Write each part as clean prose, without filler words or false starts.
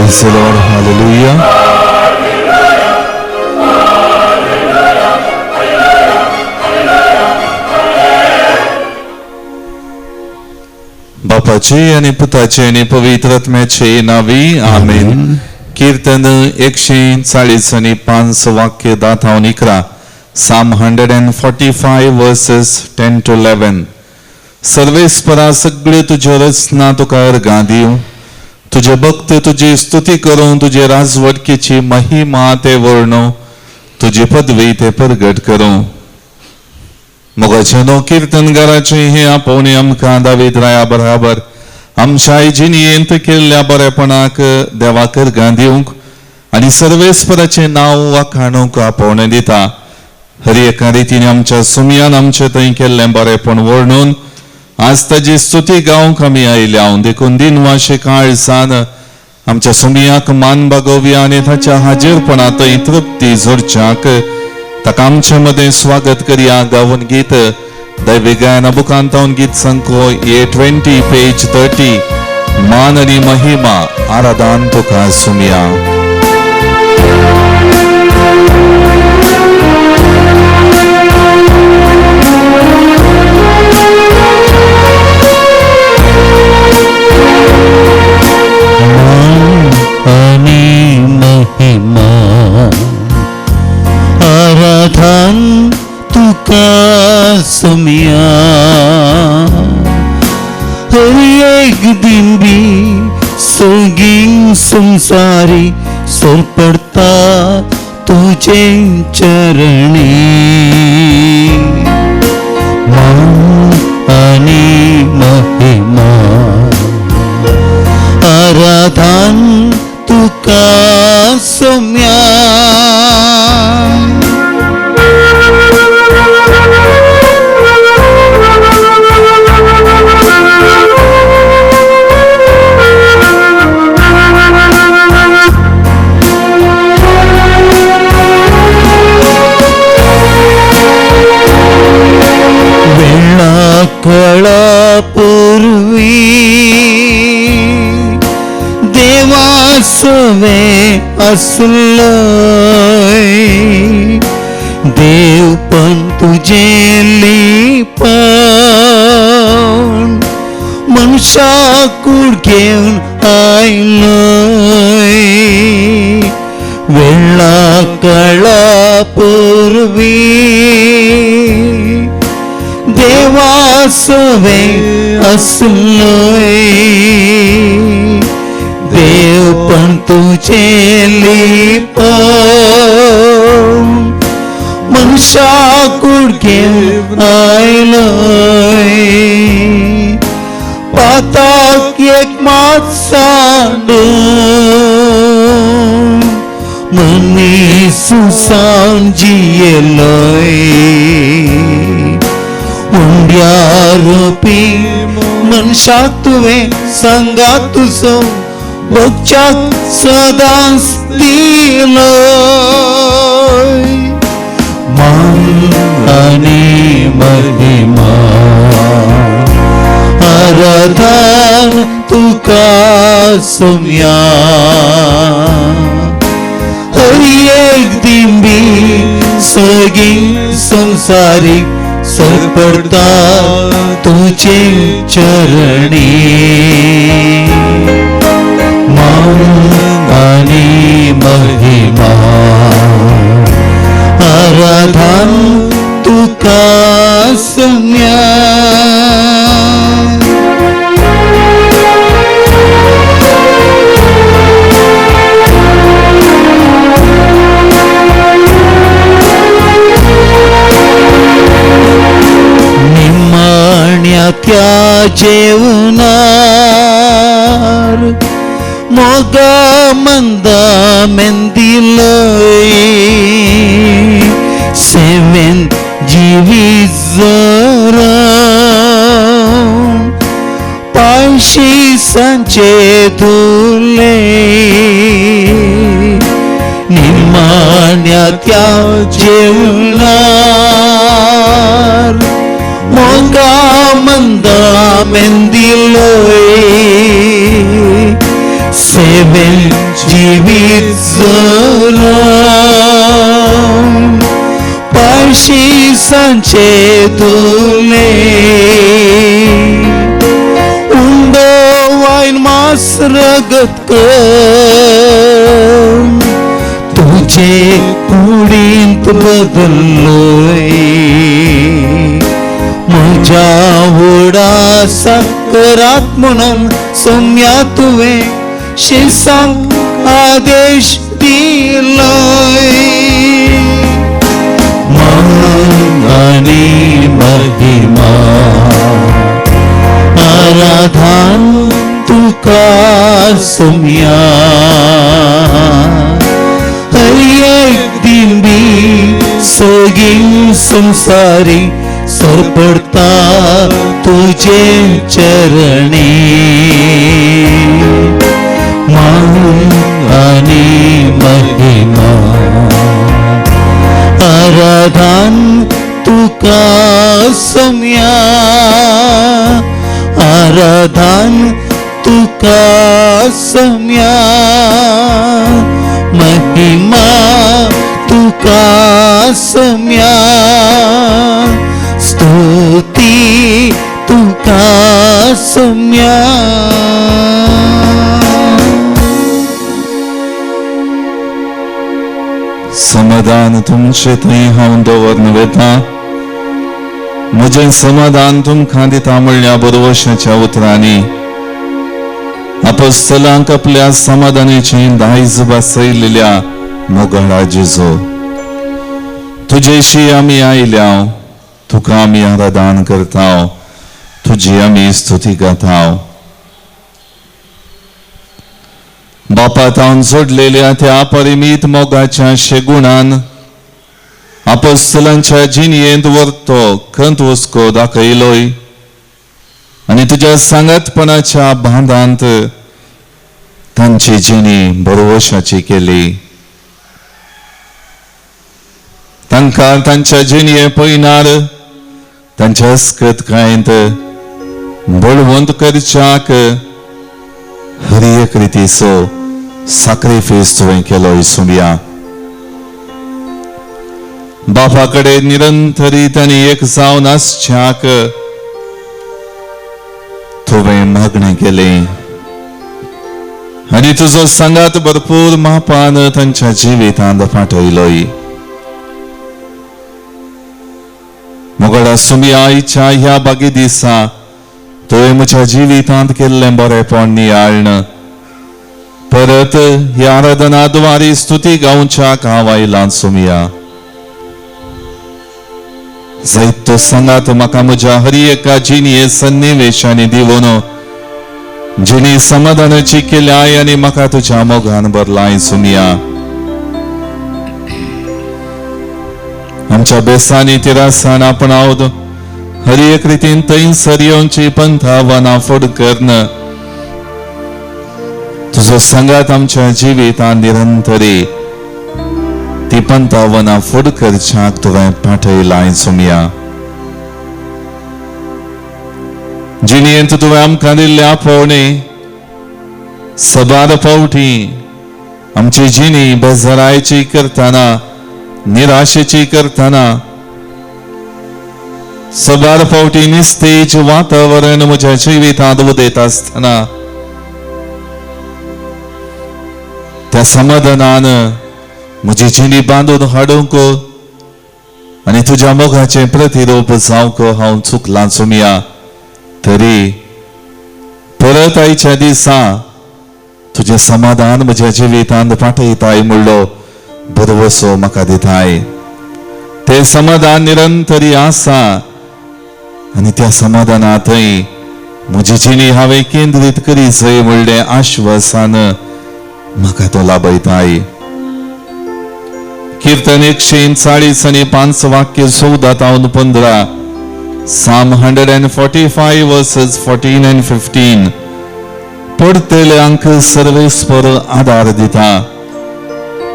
Praise the Lord. Hallelujah. बापाचे आनी पुताचे आनी पवित्र आत्म्याचे नावी आमेन. कीर्तन 140 आनी 5 वाक्य 10-11. Psalm 145 verses 10 to 11. सर्वेस्परा सगळ्यो तुज्यो रचना तुका अर्गां दिवं, तुजे भक्त तुजी स्तुती करूं, तुजे राजवटकेची महिमा ते वर्णू, तुजी पदवी ते प्रगट करूं. मोगाचे कीर्तनकाराचें हें आपोवणें आमकां दावीद राया बराबर आमच्या जिणयेंत केल्ल्या बरेपणाक देवाक अर्गां दिवंक आनी सर्वेस्पराचें नांव वाखाणूंक आपोवणें दिता. हर एका रितीन आमच्या सुमयान आमचे थंय केल्लें बरेपण वर्णून आज ताजी स्तुती गावंक आमी आयल्या. देखून दिनवाशे काळसान आमच्या सुमयाक मान बागोवया आनी ताच्या हाजीरपणा थंय तृप्ती जोडच्याक ताका आमचे मदें स्वागत करया. गावन गीत दैवी गायना बुकांतावन गीत संको A20 page 30. मान आनी महिमा आराधन तुका सुमया. आणि महिमा आराधन तुका सुमिया. हर एक दिंबी सगळी संसारी सरपडता तुझे चरणी. मान आणि महिमा आराधन तुका सोम्या. वेळा कळा पूर्वी देवासवे असलोय, देव पण तुझे लिपण मनशा कूड घेवन आयलोय. वेळा कळा पूर्वी देवासवे असलोय, देव पण तुझे लिपण मनशा कूड घेवन आयलोय. पाताक एक मात सांडून मनीस सांग जियेलोय. उंड्या रुपी मनशाक तुवें सांगात तुजो भोगच्याक सदांच दिलोय. मान आनी महिमा आराधन तुका सोम्या. हर एक दिंबी सगळी संसारीक सरपडता तुझे चरणी. मान आणि महिमा आराधन तुका सोम्या. निमाण्या त्या जेवणार मोगा मंदा मेंदिलय, सेवेन जिवी जरा पायशी सांचे धुले. निमाण्या त्या जेवणार मोगा मंदा मेंदिलोय, सेवेन जिवीत जलो पायशी सांचे धुले उंडो वायन मास रगत कर तुझे कुडींत बदल्लोय म्हज्या व्हडा साकरात म्हणून सोम्या तुवें शिसांक आदेश दिलोय मान आनी महिमा आराधन तुका सोम्या हर एक दिंबी सोगीं संसारी सरपडता तुझे चरणी मान आनी महिमा आराधन तुका सोम्या आराधन तुका सोम्या महिमा तुका सोम्या स्तुती तुका सोम्या. समाधान तुमचे थंय हांव दवरन वता म्हजें समाधान तुमकां दिता म्हणल्या बरवशाच्या उतरांनी अपोस्तलांक आपल्या समाधानाचें दायज बसयलेल्या मोगाळा जेजो तुजेशी आमी आयल्या तुका आमी आराधन करता तुजी आमी स्तुती गाता. बापा तावन जोडलेल्या त्या परिमीत मोगाच्या शेगुणान अपोस्तलांच्या जिणयेंत वर्तो खंत हुस्को दाखयलोय आनी तुज्या सांगातपणाच्या बांदांत तांची जिणी बरवशाची केली. तांकां तांच्या जिणये पयनार तांच्या अस्कतकायेंत बळवंत करच्याक हर एक रितीचो साक्रिफीस तुवें केलो सुम्या. बापा कडेन निरंतरीत आनी एक जावन आसच्याक तुवें मागणें केलें आनी तुजो सांगात भरपूर मापान तांच्या जिवितांत फाटयलोय. मोगडा सुम्या आयच्या ह्या बागी दिसा तुवें म्हज्या जिवितांत केल्लें बरेपण नियाळण परत ह्या आराधना द्वारी स्तुती गावच्याक हांव आयलां सुम्या. जायतो सांगात म्हाका म्हज्या हर एका जिणये सन्निवेशांनी दिवन जिणी समाधानाची केल्याय आनी म्हाका तुज्या मोगान भरलाय सुम्या. आमच्या बेसांनी तिरासान आपण आवद हर एक रितीन थंयसर येवची पंथावना फुड करून तुजो सांगात आमच्या जिवितान निरंतरी ती पंथावना फुड करच्याक तुवें पाठयलाय सुम्या. जिणेंत तुवें आमकां दिल्ले आपोवणे सबार फावटी आमची जिणी बेजारायची करतना निराशेची करतना सबार फावटी निस्तेज वातावरण म्हज्या जिवितांत उदयता आसतना त्या समाधानान म्हजी जिणी बांदून हाडूंक आनी तुज्या मोगाचें प्रतिरूप जावंक हांव चुकलां सुम्या. तरी परत आयच्या दिसा तुजें समाधान म्हज्या जिवितांत पाठयताय म्हणलो भरवसो म्हाका दिताय. तें समाधान निरंतरी आसा आनी त्या समाधानांतय म्हजी जिणी हांवें केंद्रीत करी जाय म्हणलें आश्वासान म्हाका तो लाभयताय. कीर्तन 140 आनी 5 वाक्य 14 तावन 15 Psalm 145 verses 14 and 15 पडतेल्यांक सर्वेस्पर आदार दिता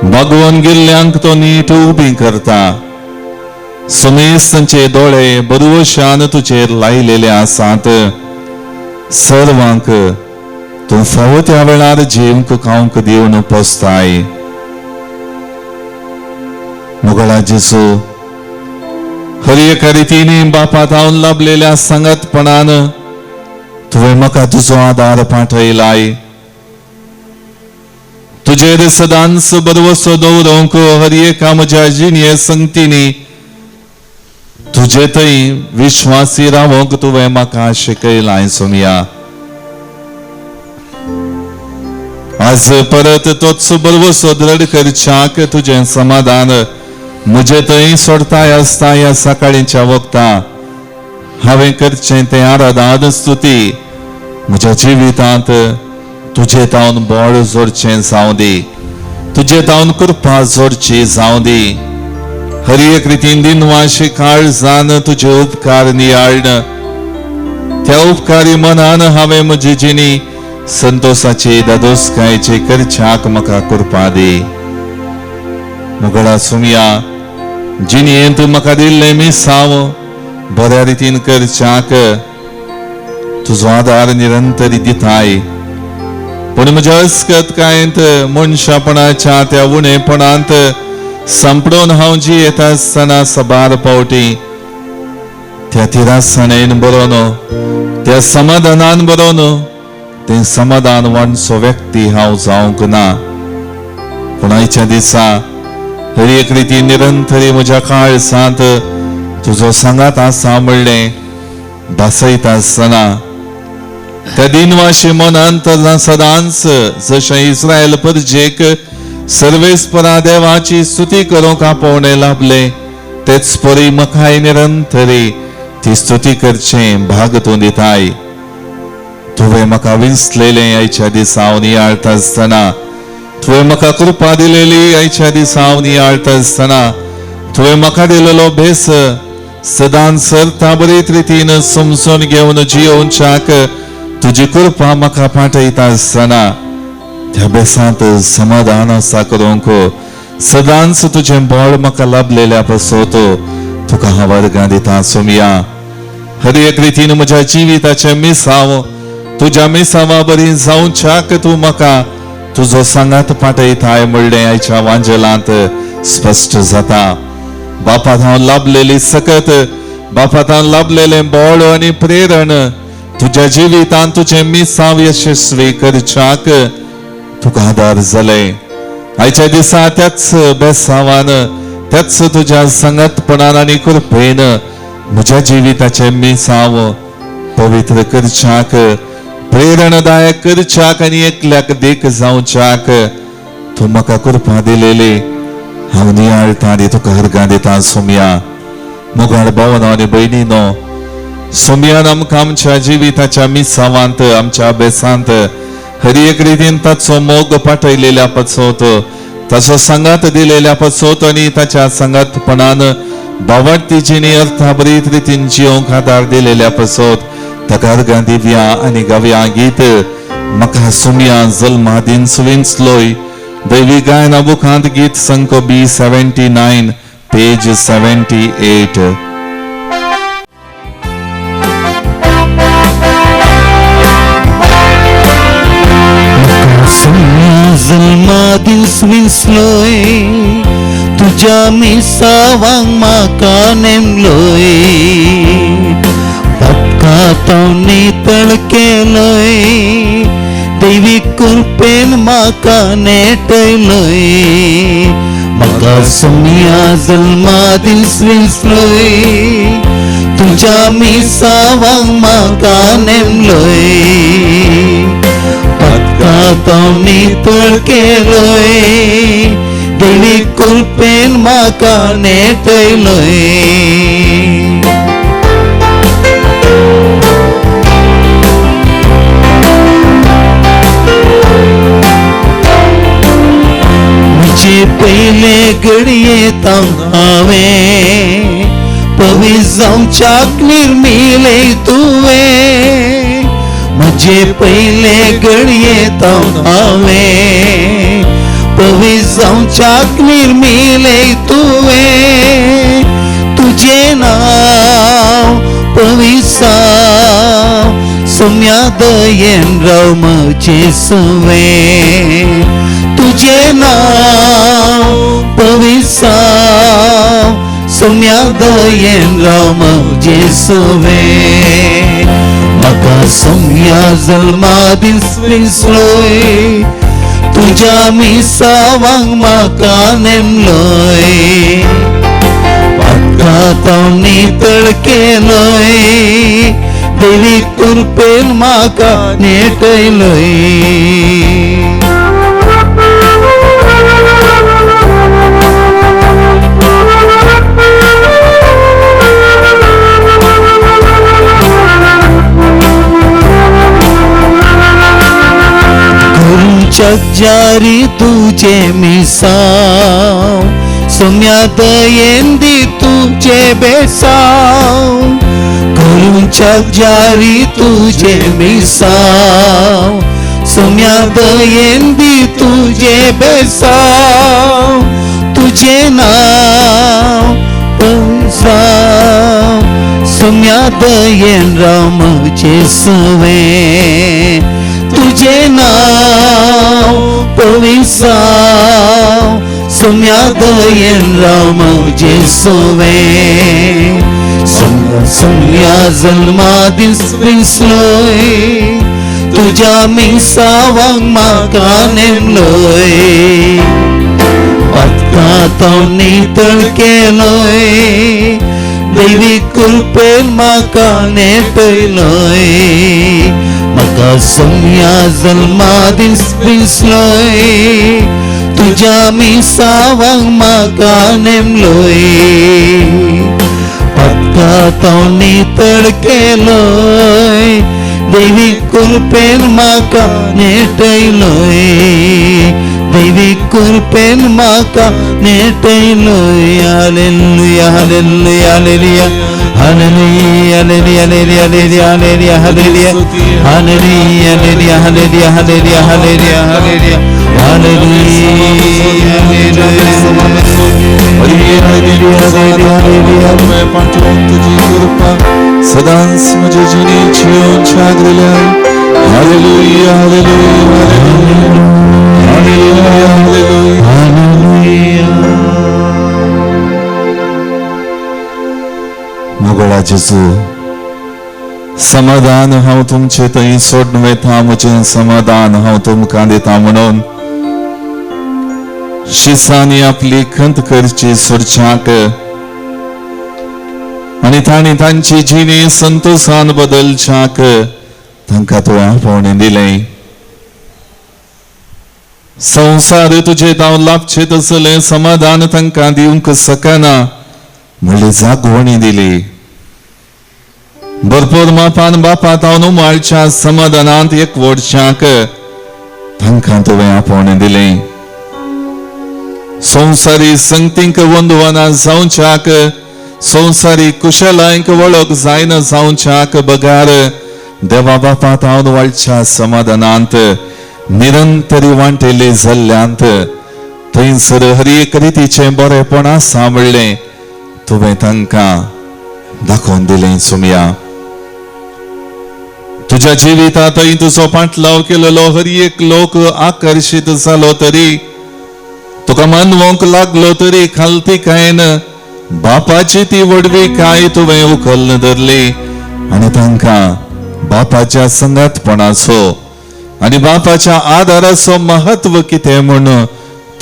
भगवान गेल्ल्यांक तो नीट उबी करता. सुमेस्तांचे दोळे बरवशान तुजेर लायलेले आसात सर्वांक तूं फावो त्या वेळार जेवंक खावंक दिवन पोसताय. मोगळा जेजू, हर एका रितीन बापा थावन लाभलेल्या सांगतपणान तुवें म्हाका तुजो आदार पाठयलाय. तुजेर सदांच बरवसो दवरूंक हर एका म्हज्या जिणये संगतीनी तुजे थंय विश्वासी रावंक तुवें म्हाका शिकयलाय सोमया. आज परत तोच बरवसो दृढ करच्याक तुजें समाधान म्हजे थंय सोडताय आसता. ह्या सकाळींच्या वखता हांवें करचें तें आराधन स्तुती म्हज्या जिवितांत तुजे तावन बळ जोडचें जावं दी, तुजे तावन कृपा जोडची जावं दी. हर एक रितीन दिनवाशी काळजान तुजे उपकार नियाळण, त्या उपकारी मनान हांवें म्हजी जिणी संतोषाची दादोसकायची करच्याक म्हाका कृपा दी. मुगळा सुमया, जिणयेंत म्हाका दिल्लें मिसांव बऱ्या रितीन करच्याक तुजो आदार निरंतर दिताय. पूण म्हज्या अस्कतकायेंत मनशापणाच्या त्या उणेपणांत सांपडून हांव जियेता आसतना सबार पावटी त्या तिरासणेन बरोवन, त्या समाधानान बरोवन तें समाधान वांटचो व्यक्ती हांव जावंक ना. पूण आयच्या दिसा हर एक रिती निरंतरी म्हज्या काळसांत तुजो सांगात आसा म्हणलें भासयता आसतना त्या दिनवाशी मनांत सदांच जशें इस्रायल परजेक सर्वेस्परा देवाची स्तुती करूंक आपोवणें लाभलें तेच परी म्हाकाय निरंतरी ती स्तुती करचें भाग तूं दिताय. तुवें म्हाका विंचलेलें आयच्या दिसा हांव नियाळता आसतना, तुवें म्हाका कृपा दिलेली आयच्या दिसा हांव नियाळता आसतना, तुवें म्हाका दिलेलो भेस सदांच सरता बरीत रितीन समजून घेवन जियोवच्याक तुजी कृपा म्हाका पाठयता आसतना त्या बेसांत समाधान आसा करूंक सदांच तुजें बळ म्हाका लाभलेल्या पासत तुका हांव वर्गां दिता सोमया. हर एक रितीन म्हज्या जिविताचें मिसांव तुज्या मिसांवा बरी जावच्याक तूं म्हाका तुजो सांगात पाठयताय म्हणलें आयच्या वांजेलांत स्पश्ट जाता. बापा हांव लाभलेली सकत, बापा हांव लाभलेलें बळ आनी प्रेरण तुज्या जिवितांत तुजें मिसांव यशस्वी करच्याक तुका आदार जाले. आयच्या दिसा त्याच बेसावान, त्याच तुज्या सांगातपणान आनी कृपेन म्हज्या जिविताचें मिसांव पवित्र करच्याक, प्रेरणादायक करच्याक आनी एकल्याक देख जावच्याक तूं म्हाका कृपा दिलेली हांव नियाळटा आनी तुका हरगां दिता सोमया. मोगाळ भावना आनी भयणीनो, सोमयान आमकां आमच्या जिविताच्या मिसावांत, आमच्या अभ्यासांत हर एक रितीन ताचो मोग पाठयलेल्या पासत, ताचो सांगात दिलेल्या पासत आनी ताच्या सांगातपणान बावडती जिणी अर्थाभरीत रितीन जियोंक आदार दिलेल्या पासत ताका अर्गां दिव्या आनी गावया गीत म्हाका सुमया जल्मा दिन सुविंचलोय. दैवी गायना बुकांत गीत संक बी 79 पेज 78. जल्मा दीस विंचलोय तुज्या मिसावांक म्हाका नेमलोय, पत्का नितळ केलोय, देवी कृपेन म्हाका नेटयलोय. म्हाका सोमया जल्मा दीस विंचलोय तुज्या मिसावांक म्हाका नेमलोय, पत्का नितळ केलोय, देवी कृपेन म्हाका नेटयलोय. म्हजे पयले घडये हांवें पवीस जावच्याक निर्मिले तुवें, म्हजे पयले घडये हांवें पवीस जावच्याक निर्मिले तुवें, तुजें नांव पविसांव सोम्या दयेन राव म्हजे सुवें तुजें नांव पविसांव सोम्या दयेन राव म्हजे सुवें म्हाका सोम्या जल्मा दीस विसलोय तुज्या मिसावांक म्हाका नेमलोय पातकां नितळ केलोय देवी कृपेन म्हाका नेटयलोय. जारी तुझे मिसाव सोम्या दयेन दी तुझे बेसाव करूंच्या जारी तुझे मिसाव सोम्या दयेन दी तुझे बेसाव तुझे नाव पसाव सोम्या दयेन राव म्हजे सुवें तुझे नाव पविसाव सोम्या दयेन राव म्हजे सुवें सोम्या जल्मा दीस विसलोय तुज्या मिसावांक म्हाका नेमलोय पातकां नितळ केलोय देवी कृपेन म्हाका नेटयलोय म्हाका सोम्या जल्मा दीस विसलोय तुज्या मिसावांक म्हाका नेमलोय पातकां नितळ केलोय देवी कृपेन म्हाका नेटयलोय देवी कृपेन म्हाका नेटयलोय. Hallelujah hallelujah hallelujah hallelujah hallelujah hallelujah hallelujah hallelujah hallelujah hallelujah hallelujah hallelujah hallelujah. पाठवून तुझी कृपा सदांच म्हजे जिणेची येवन छागल्या. Hallelujah hallelujah hallelujah hallelujah hallelujah. मोगळा जेजू समाधान हांव तुमचे थंय सोडून वता म्हजें समाधान हांव तुमकां दिता म्हणून शिसांनी आपली खंत करची सोडच्याक आनी तांणी तांची जिणी संतोशान बदलच्याक तांकां तुवें आपोवणें दिलें. संवसार तुजे तांव लाभचें तसलें समाधान तांकां दिवंक शकना म्हणली जागवणी दिली. भरपूर मापान बापा तावन उमाळच्या समाधानांत एकवटच्याक तांकां तुवें आपोवणें दिलें. संवसारी संगतींक वंदवना जावच्याक संवसारी कुशलांक वळख जायना जावच्याक बगार देवा बापा तावन वाळच्या समाधानांत निरंतरी वांटेले जाल्ल्यांत थंयसर हर एक रितीचें बरेपण आसा म्हणलें तुवें तांकां दाखोवन दिलें. सुमया तुज्या जिवितांतय तुजो पाटलाव केलेलो हर एक लोक आकर्शीत जालो तरी तुका मानवंक लागलो तरी खालती कायन बापाची ती व्हडवी काय तुवें उखल्न धरली आनी तांकां बापाच्या संगातपणाचो आनी बापाच्या आदाराचो महत्व कितें म्हूण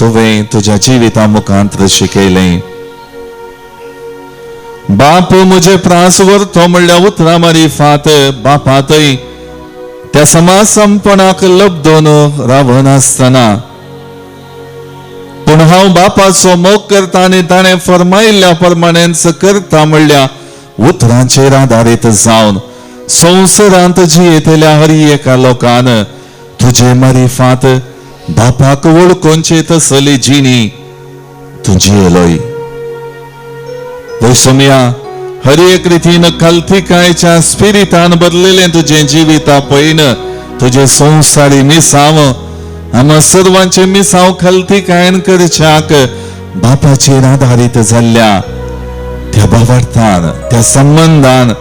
तुवें तुज्या जिविता मुखांत शिकयलें. बाप म्हजे प्रास व्हरतो म्हणल्या उतरां मारिफात बापातय त्या समासमपणाक लब्दोन रावनासतना पूण हांव बापाचो मोग करता आनी ताणें फरमायिल्ल्या प्रमाणेच करता म्हणल्या उतरांचेर आदारीत जावन संवसारांत जियेतल्या हर एका लोकान तुजे मारिफात बापाक वळखोवचे तसली जिणी तूं जियेलोय. वैसोमिया हर एक रितीन खालतीकायच्या स्पिरितान बदलेलें तुजें जिविता पळयन तुजें संवसारी मिसांव आमा सर्वांचें मिसांव खालतीकायन करच्याक बापाचेर आदारीत जाल्ल्या त्या भावार्थान त्या संबंदान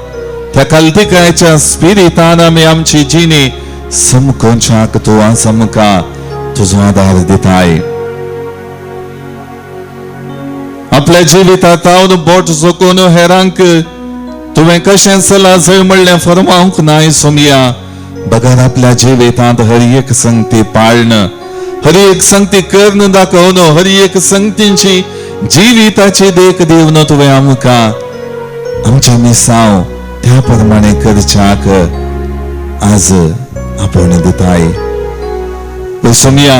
त्या कालतिकायच्या स्पिरितान आमी आमची जिणी समकोंच्याक तूं आज आमकां तुजो आदार दिताय. आपल्या जिवितांत हांव बोट जोखून हेरांक तुवें कशें चला जंय म्हणलें फरमावंक नाय सोमया, बगर आपल्या जिवितांत हर एक संगती पाळण, हर एक संगती करून दाखोवन, हर एक संगतींची जिविताची देख दिवन तुवें आमकां आमचें मिसांव त्या प्रमाणे करच्याक आज आपोवणें दिताय. सोमया,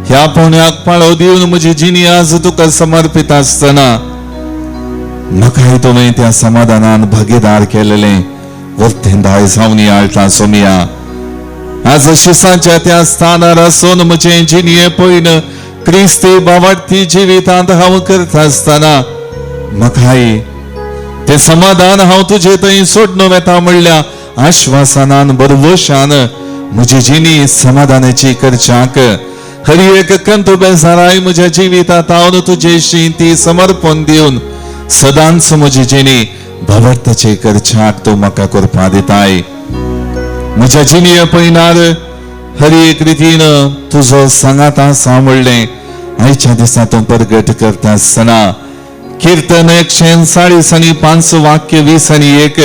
ह्या आपोवण्याक पाळो दिवन म्हजी जिणी आज तुका समर्पीत आसतना म्हाकाय तुवें त्या समाधानान भागीदार केलेलें वर्तें दाय जावन आळटा. सोमया, आज शिसाच्या त्या स्थानार आसून म्हजें जिणये पयन क्रिस्ती बावाडती जिवितांत हांव करता आसतना म्हाकाय तें समाधान हांव तुजे थंय सोडून वेता म्हणल्या आश्वासनान बरवशान म्हजी जिणी समाधानाची करच्याक हर एक कंत बेजाराय म्हज्या जिवितांत हांव तुजेशी ती समर्पण दिवन सदांच म्हजी जिणी भावार्थाची करच्याक तूं म्हाका करपा दिताय. म्हज्या जिणये पयनार हर एक रितीन तुजो सांगात आसा म्हणलें आयच्या दिसा तूं प्रगट करता आसतना कीर्तन 140 आनी 5 वाक्य 20 आनी 1,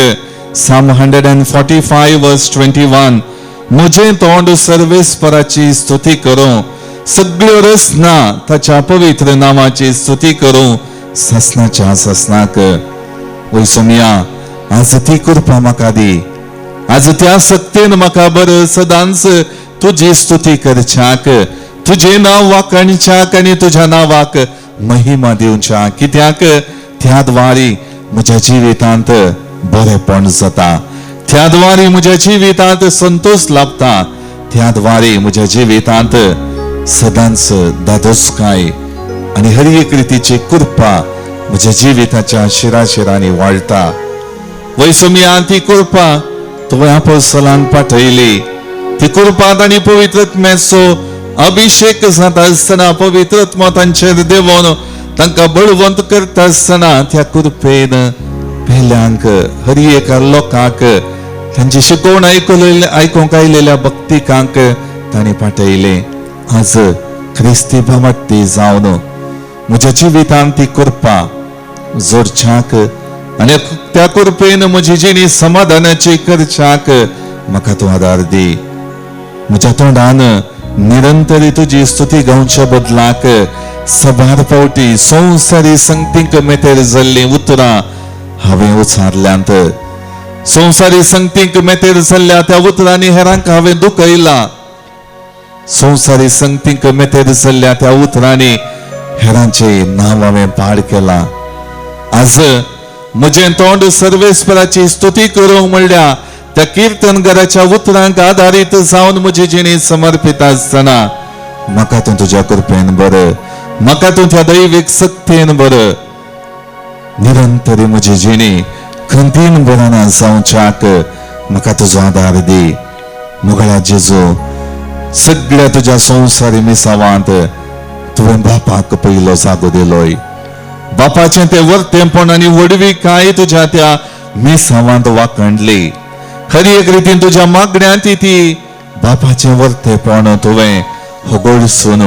Psalm 145 verse 21, म्हजें तोंड सर्वेस्पराची स्तुती करूं, सगळ्यो रचना ताच्या पवित्र नामाची स्तुती करूं सासनाच्या सासनाक. वय सोमया, आज ती कृपा म्हाका दी, आज त्या सक्तेन म्हाका बरं सदांच तुजी स्तुती करच्याक, तुजें नांव वाखाणच्याक आनी तुज्या नांवाक महिमा दिवच्या, कित्याक त्या द्वारी म्हज्या जिवितांत बरेपण जाता, त्या द्वारी म्हज्या जिवितांत संतोष लाभता, त्या द्वारी म्हज्या जिवितांत सदांच दादोसकाय आनी हर एक रितीची कृपा म्हज्या जिविताच्या शिराशिरांनी वाळटा. वैसमिया, ती कृपा तुवें आपोस्तलांक पाठयली, ती कृपा तांणी पवित्र आत्म्याचो अभिषेक जाता आसतना पवित्र आत्मो तांचेर देवोन तांकां बळवंत करता आसतना त्या कृपेन पेल्यांक हर एका लोकांक तांची शिकवण आयकलेल्या आयकूंक आयलेल्या भक्तिकांक तांणी पाठयले. आज क्रिस्ती भावार्थी जावन म्हज्या जिवितांत ती कृपा जोडच्याक आनी त्या कृपेन म्हजी जिणी समाधानाची करच्याक म्हाका तूं आदार दी. म्हज्या तोंडान निरंतर तुजी स्तुती गावच्या बदलाक सबार फावटी संवसारी संगतींक मेतेर जाल्लीं उतरां हांवें उचारल्यांत. संवसारी संगतींक मेतेर जाल्ल्या त्या उतरांनी हेरांक हांवें दुखयलां. संवसारी संगतींक मेतेर जाल्ल्या त्या उतरांनी हेरांचें नांव हांवें पाड केलां. आज म्हजें तोंड सर्वेस्पराची स्तुती करूंक म्हणल्या त्या कीर्तनकाराच्या उतरांक आदारीत जावन म्हजी जिणी समर्पीत आसतना म्हाका तूं तुज्या कृपेन बरं, म्हाका तूं त्या दैवीक सक्तेन बरं निरंतर म्हजी जिणी खंतीन बरना जावच्याक म्हाका तुजो आदार दी. मुगळ्या जेजू, सगळ्या तुज्या संवसारी मिसावांत तुवें बापाक पयलो जागो दिलोय. बापाचें तें वर्तेंपण आनी व्हडवी काय तुज्या त्या मिसावांत वाखणली. हर एक रितीन तुज्या मागण्यांत ती बापाचें वर्तेपण तुवें होगोळसून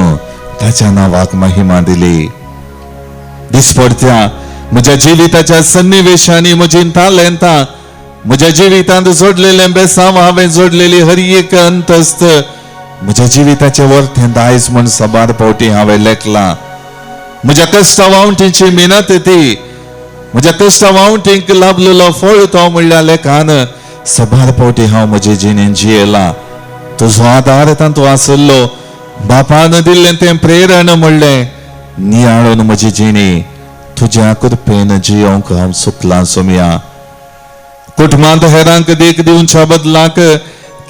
ताच्या नांवाक महिमा दिली. दिसपडत्या म्हज्या जिविताच्या सन्निवेशांनी म्हजी तालेंतां, म्हज्या जिवितांत जोडलेलें बेसांव, हांवें जोडलेली हर एक अंतस्त म्हज्या जिविताचें वर्तें दायज म्हूण सबार फावटी हांवें लेखलां. म्हज्या कश्टा वावटीची मेहनत ती, म्हज्या कश्टा वावटींक लाभलेलो फळ तो म्हणल्या लेखान सबार फावटी हांव म्हजे जिणेन जियेलां. तुजो आदार तातूंत आसलो. बापान दिल्लें तें प्रेरण म्हणलें नियाळून म्हजी जिणी तुज्या कृपेन जियोंक हांव चुकलां सोमया. कुटुंबांत हेरांक देख दिवच्या बदलाक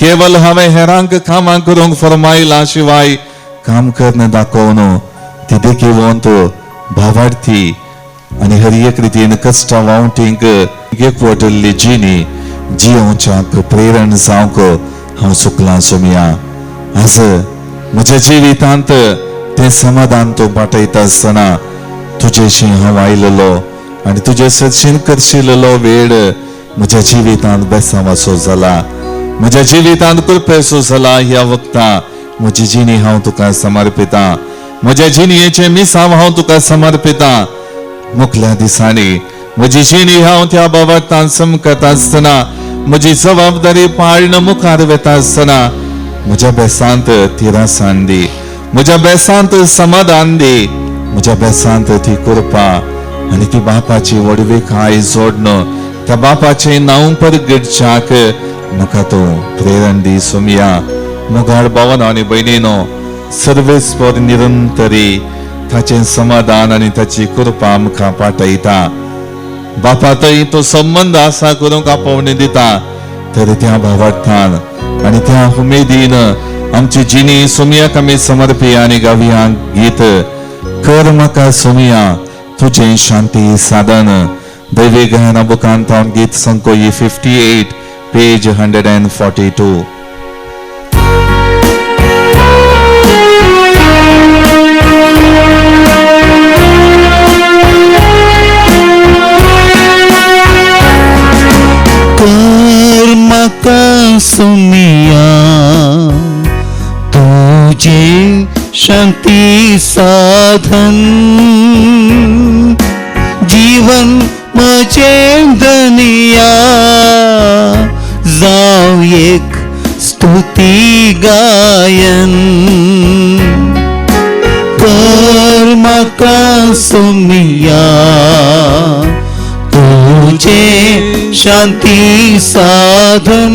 केवल हांवें हेरांक कामां करूंक फरमायलां शिवाय काम करून दाखोवन ती देखिवंत भावार्थी आनी हर एक रितीन कश्टा वावटींक एकवटिल्ली जिणी जियोवच्याक प्रेरण जावंक हांव चुकलां सोमया. आज म्हज्या जिवितांत तें समाधान तूं पाठयता आसतना तुजेशी हांव आयलेलो आनी तुजे सरशीन करशिल्लो वेळ म्हज्या जिवितांत बेसांवाचो जाला, म्हज्या जिवितांत कृपेचो जाला. ह्या वखता म्हजी जिणी हांव तुका समर्पितां, म्हज्या जिणयेचें मिसांव हांव तुका समर्पितां. मुखल्या दिसांनी म्हजी जिणी हांव त्या बाबातान समकत आसतना, म्हजी जबाबदारी पाळण मुखार वेता आसतना म्हज्या बेसांत तिरासान दी, म्हज्या बेसांत समाधान दी, म्हज्या बेसांत ती कृपा आनी ती बापाची व्हडविकाय जोडण त्या बापाचें नांव परगटच्याक म्हाका तूं प्रेरण दी सोमया. मुगार भावना आनी भयणीनो, सर्वेस्पर निरंतरी ताचें समाधान आनी ताची कृपा आमकां पाठयता. बापा थंय तो संबंद आसा करूंक आपोवणी दिता, तर त्या भावार्थान आनी त्या उमेदीन आमची जिणी सोमयाक आमी समर्पी आनी गावया गीत कर म्हाका सोमया तुजें शांती साधन. दैवी गायना बुकान गीत संकोई 58 पेज 142. कर म्हाका सोमया तुजें शांती साधन, जीवन म्हजें धनिया जावं एक स्तुती गायन. कर म्हाका सोमया तुजें शांती साधन,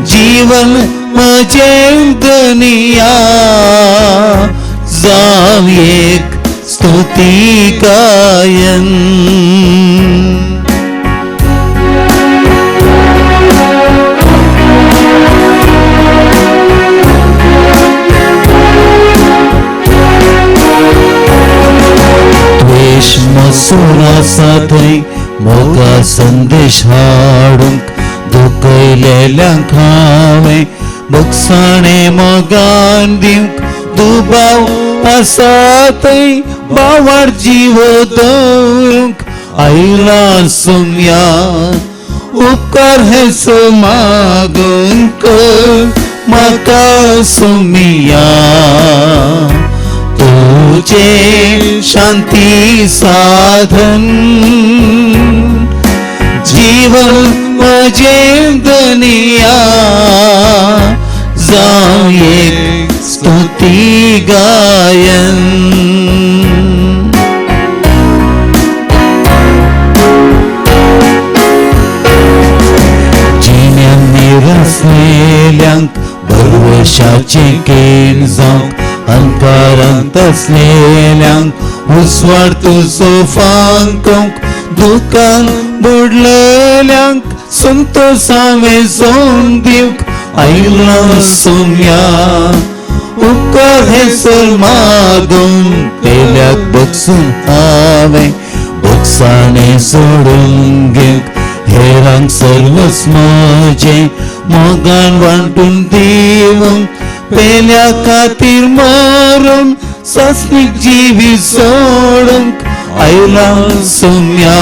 जीवन म्हजें धनिया जावं एक स्तुती गायन. द्वेश मसूर आसा थंय मोगा संदेश हाडूंक, दुखयलेल्यांक हांवें भोगसाणे मोगान दिवंक, दुबाव आसा थंय बावार जीव दवरूंक आयला सोमया उपकार हे सो मागूंक म्हाका सोमया तुझे शांती साधन, जीवन म्हजें धनिया जावं एक स्तुती गायन. जिण्यांत निरासलेल्यांक भरवशाचें केण जावंक, अंकारांत आसलेल्यांक उजवाड तुजो फांकोवंक, दुकान बुडलेल्यांक संतोष हांवें जोडून दिवंक आयला सोमया उपकार हे सर मागून पेल्याक बगसून हांवें भोगसाणे सोडून घेवंक, हेरांक सर्वस म्हजें मोगान वांटून दिवंक, पेल्या खातीर मरून सासणीक जिवी सोडूंक आयला सोमया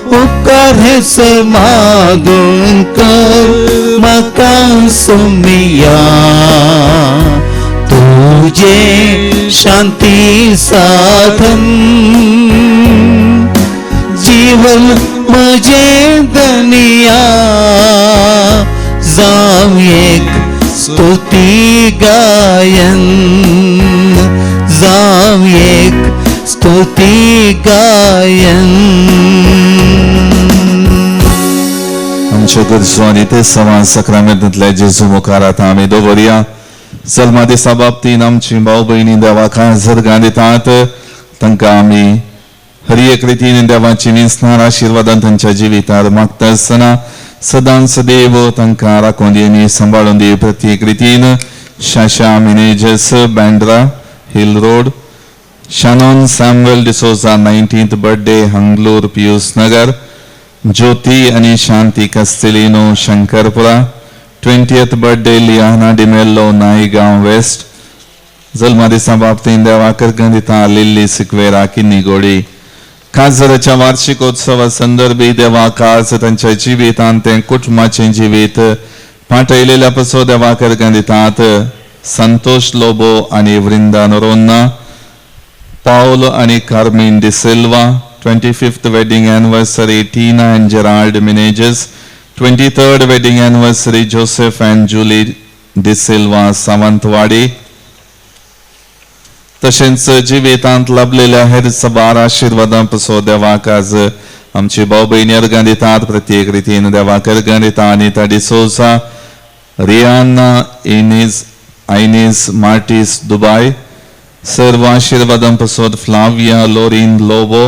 उपकार हे सर मागून कर म्हाका सोमया तुझे शांती साधन, जीवन म्हजें धनिया जावं एक स्तुती गायन, जावं एक स्तुती गायन. आमच्यो गरजो आनी ते सवान सक्रामेंतांतल्या जेजू मुखार आतां आमी दवरया. जल्मा दिसा बाबतीन आमची भाव भयणी देवाक जरगां दितात, तांकां आमी हर एक रितीन देवाची विंचणार आशिर्वादान तांच्या जिवितार मागता आसतना सदांच सदैव तांकां राखून दी आनी सांबाळून दी. प्रत्येक रितीन Shasha Menezes Bandra hill road, Shannon Samuel D'Souza 19th birthday Hanglur Piyush Nagar, Jyoti आनी Shanti Castelino Shankarpura, 20th birthday Liana D'Mello Naigaon west. जल्मा दिसा बाबतीन देवा करगं दिता Lily Sequeira Kinnigoli, काजराच्या वार्षिकोत्सवा संदर्भी देवाक आज तांच्या जिवितांत तें कुटुंबाचें जिवीत पाठयलेल्या पसो देवाक अर्घां दितात. संतोष लोबो आनी वृंदा नोरोन्ना, पावल आनी Carmen D'Silva, 25th wedding anniversary Tina and Gerald Menezes, 23rd wedding anniversary Joseph and Julie D'Silva Sawantwadi. तशेंच जिवितांत लाभलेल्या हेर सबार आशिर्वादां पसो देवाक आज आमची भाव भयणी अर्घां दितात. प्रत्येक रितीन देवाक अर्घां दिता. अनिता डिसोजा, रियाना इनीज आयनीज मार्टीस दुबाय, सर्व आशिर्वादां पसोत फ्लाविया लोरीन लोबो,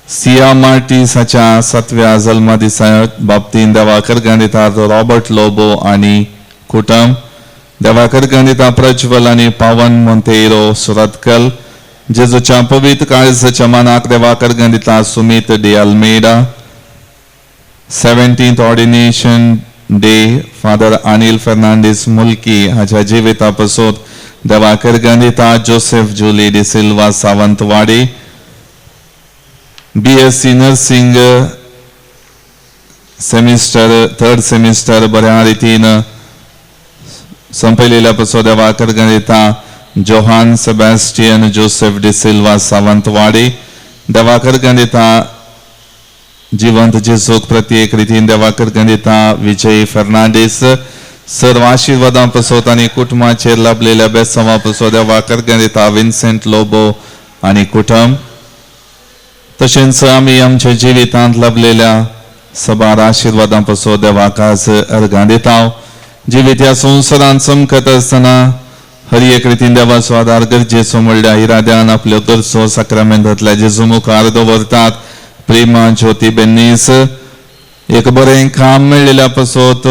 सिया मार्टीस हाच्या सातव्या जल्मा दिसा बाबतीन देवाक अर्घां दितात. रॉबर्ट लोबो आनी कुटुंब देवाक अर्घां दिता. प्रज्वल आनी पावन मोंतेiro सुरतकल, जेजूच्या पवित्र काळजाच्या मानाक देवाक अर्घां दिता. Sumit de Almeida, 17th ordination day Father Anil Fernandes Mulki हाच्या जिविता पसोत देवाक अर्घां दिता. Joseph Julie D'Silva Sawantwadi, BSc nursing semester third semester बऱ्या रितीन संपयलेल्या पसो देवाक अर्घां दिता. Johann Sebastian Joseph D'Silva Sawantwadi, देवाक अर्घां दिता. जिवंत जेजूक प्रत्येक रितीन देवाक अर्घां दिता. विजय फर्नांडीस, सर्व आशिर्वादां पसोत आनी कुटुंबाचेर लाभलेल्या बेसांवा पसो देवाक अर्घां दिता. विन्सेंट लोबो आनी कुटुंब. तशेंच आमी आमच्या जिवितांत लाभलेल्या सबार आशिर्वादां पसो देवाक आज अर्घां दिता. जिवीत ह्या संवसारांत चमकत आसतना हर एक रितीन देवाचो आदार गरजेचो म्हणल्यार इराद्यान आपल्यो गरजो साक्रामेंतांतल्या जेजू मुखार दवरतात. प्रेमा ज्योती बेन्नीस, एक बरें काम मेळ्ळेल्या पसोत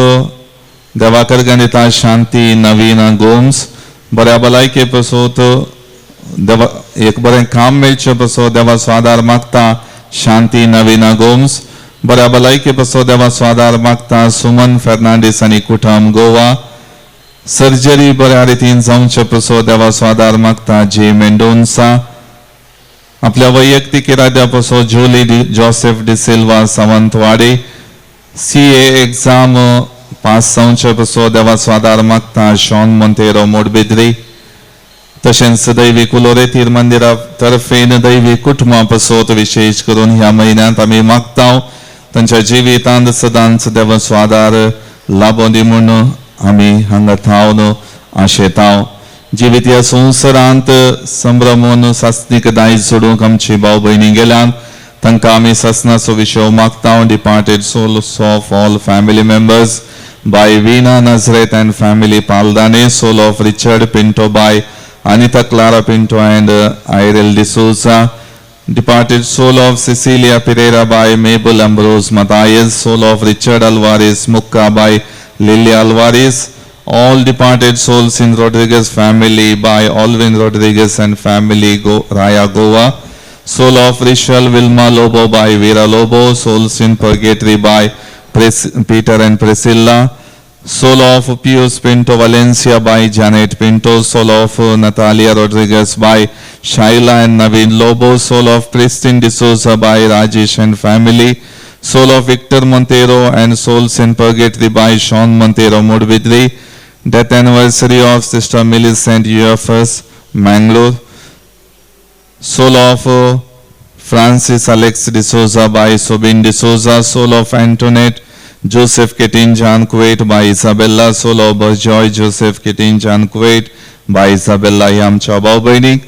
देवाक अर्घां दिता. शांती नवीना गोम्स, बऱ्या भलायके पसोत देवा एक बरें काम मेळचें पसो देवाचो आदार मागता. शांती नवीना गोम्स, बऱ्या भलायके पसो देवाचो आदार मागता. सुमन फेर्नांडीस आनी कुटुंब गोवा, सर्जरी बऱ्या रितीन जावचे पसो देवाचो आदार मागता. जे मेंडोन्सा, आपल्या वैयक्तीक इराद्या पसो Julie Joseph D'Silva Sawantwadi, CA exam pass जावचे पसो देवाचो आदार मागता. Shawn Monteiro Moodbidri. तशेंच दैवी कुलोरेतीर मंदिरा तर्फेन दैवी कुटुंबा पसोत विशेष करून ह्या म्हयन्यांत आमी मागता, तांच्या जिवितांत सदांच देवाचो आदार लाबों दी म्हूण आमी हांगा थावन आशेता. जिवीत ह्या संवसारांत संभ्रमून सासणीक दायज सोडूंक आमची भाव भयणी गेल्यान, तांकां आमी सासणाचो विशय मागता. Departed souls of all family members by Veena Nazareth and family Paldane, soul of Richard Pinto by Anita Clara Pinto and Irel D'Souza, departed soul of Cecilia Pereira by Mabel Ambrose Matthias, soul of Richard Alvarez Mukka by Lily Alvarez, all departed souls in Rodriguez family by Alvin Rodriguez and family Go, Raya Goa, soul of Rishal Vilma Lobo by Vera Lobo, souls in purgatory by Peter and Priscilla, soul of Pius Pinto Valencia by Janet Pinto, soul of Natalia Rodriguez by Shaila and Naveen Lobo, soul of Christine D'Souza by Rajesh and family, soul of Victor Montero and souls in purgatory by Sean Montero Mudbidri, death anniversary of Sister Millicent UFS Mangalore, soul of Francis Alex D'Souza by Sobin D'Souza, soul of Antoinette Joseph Ketinjan Kuwait by Isabella, soul of Joy Joseph Ketinjan Kuwait by Isabella. ही आमच्या भाव भयणीक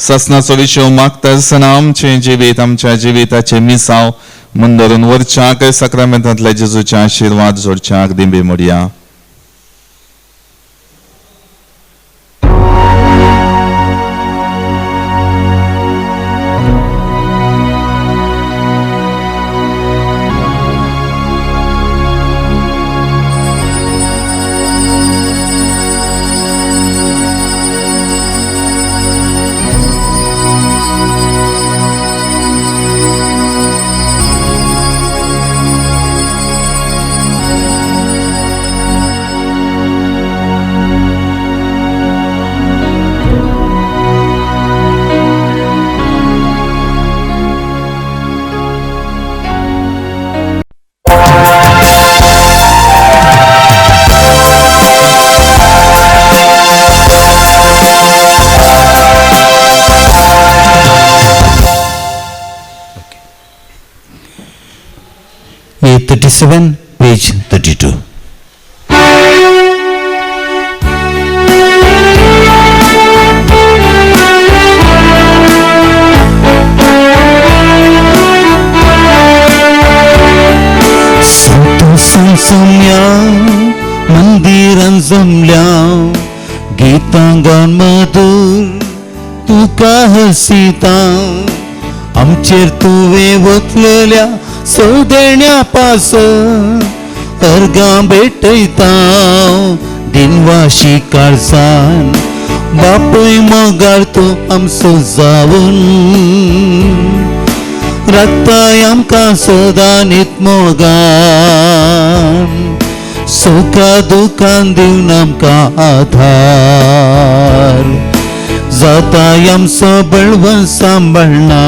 सासणाचो विशय मागता आसतना आमचें जिवीत आमच्या जिविताचें मिसांव मुंदरून वरच्याक साक्रामेंतांतल्या जेजूचे आशिर्वाद जोडच्याक दिंबी मोडया. A 37, page 32. संसम्या मंदिरान जमल्या गीतां गावन मधूर तुका हसिता आमचेर तुवें वतलेल्या सौदेण्या पासत अर्गां भेटयता दिनवाशी काळजान बापूय मोगार तूं आमचो जावन राखताय आमकां सदां नीत मोगान सुखा दुखान दिवन आमकां आधार जाताय आमचो बळवंत सांबाळणार.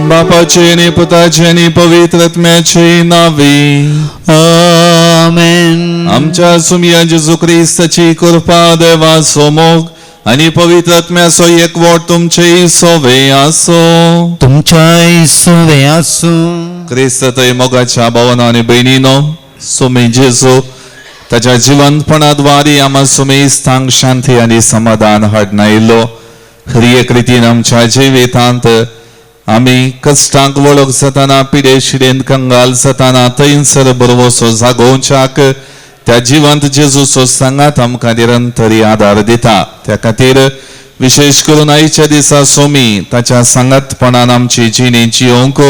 बापाचे आनी पुताचे आनी पवित्र आत्म्याचे नावे. आमेन. आमच्या सुमया जेजू क्रिस्ताची कृपा, देवाचो मोग आनी पवित्र आत्म्याचो एकवट तुमचे सोवे आसो. तुमच्याय सुवे आसूं. क्रिस्त थंय मोगाच्या भावना आनी भयणीनो, सुमी जेजू ताच्या जिवंतपणाद्वारे आम्हा सुमेस्थांक शांती आनी समाधान हाडून आयिल्लो. हर एक रितीन आमच्या जिवितांत आमी कश्टांक वळख जाताना, पिडे शिडेन कंगाल जाताना, थंयसर बरवसो जागोवच्याक त्या जिवंत जेजूचो सांगात आमकां निरंतरी आदार दिता. त्या खातीर विशेश करून आयच्या दिसा सोमी ताच्या सांगातपणान आमची जिणे जियोवंक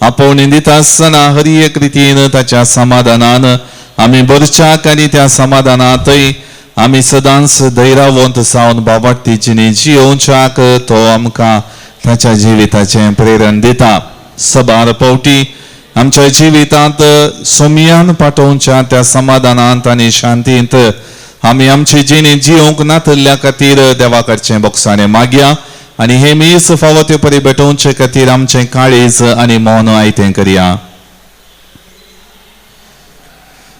आपोवणी दिता आसतना हर एक रितीन ताच्या समाधानान आमी भरच्याक आनी त्या समाधानांतय आमी सदांच धैर्यवंत जावन बाबाटी जिणे जियोवच्याक तो आमकां ताच्या जिविताचें प्रेरण दिता. सबार पावटी आमच्या जिवितांत सोमयान पाठोवच्या त्या समाधानांत आनी शांतींत आमी आमची जिणे जियोवंक नातल्ल्या खातीर देवा कडचें बोगसाणें मागया आनी हे मीस फावो ते परी भेटोवचे खातीर आमचें काळीज आनी मौन आयतें करया.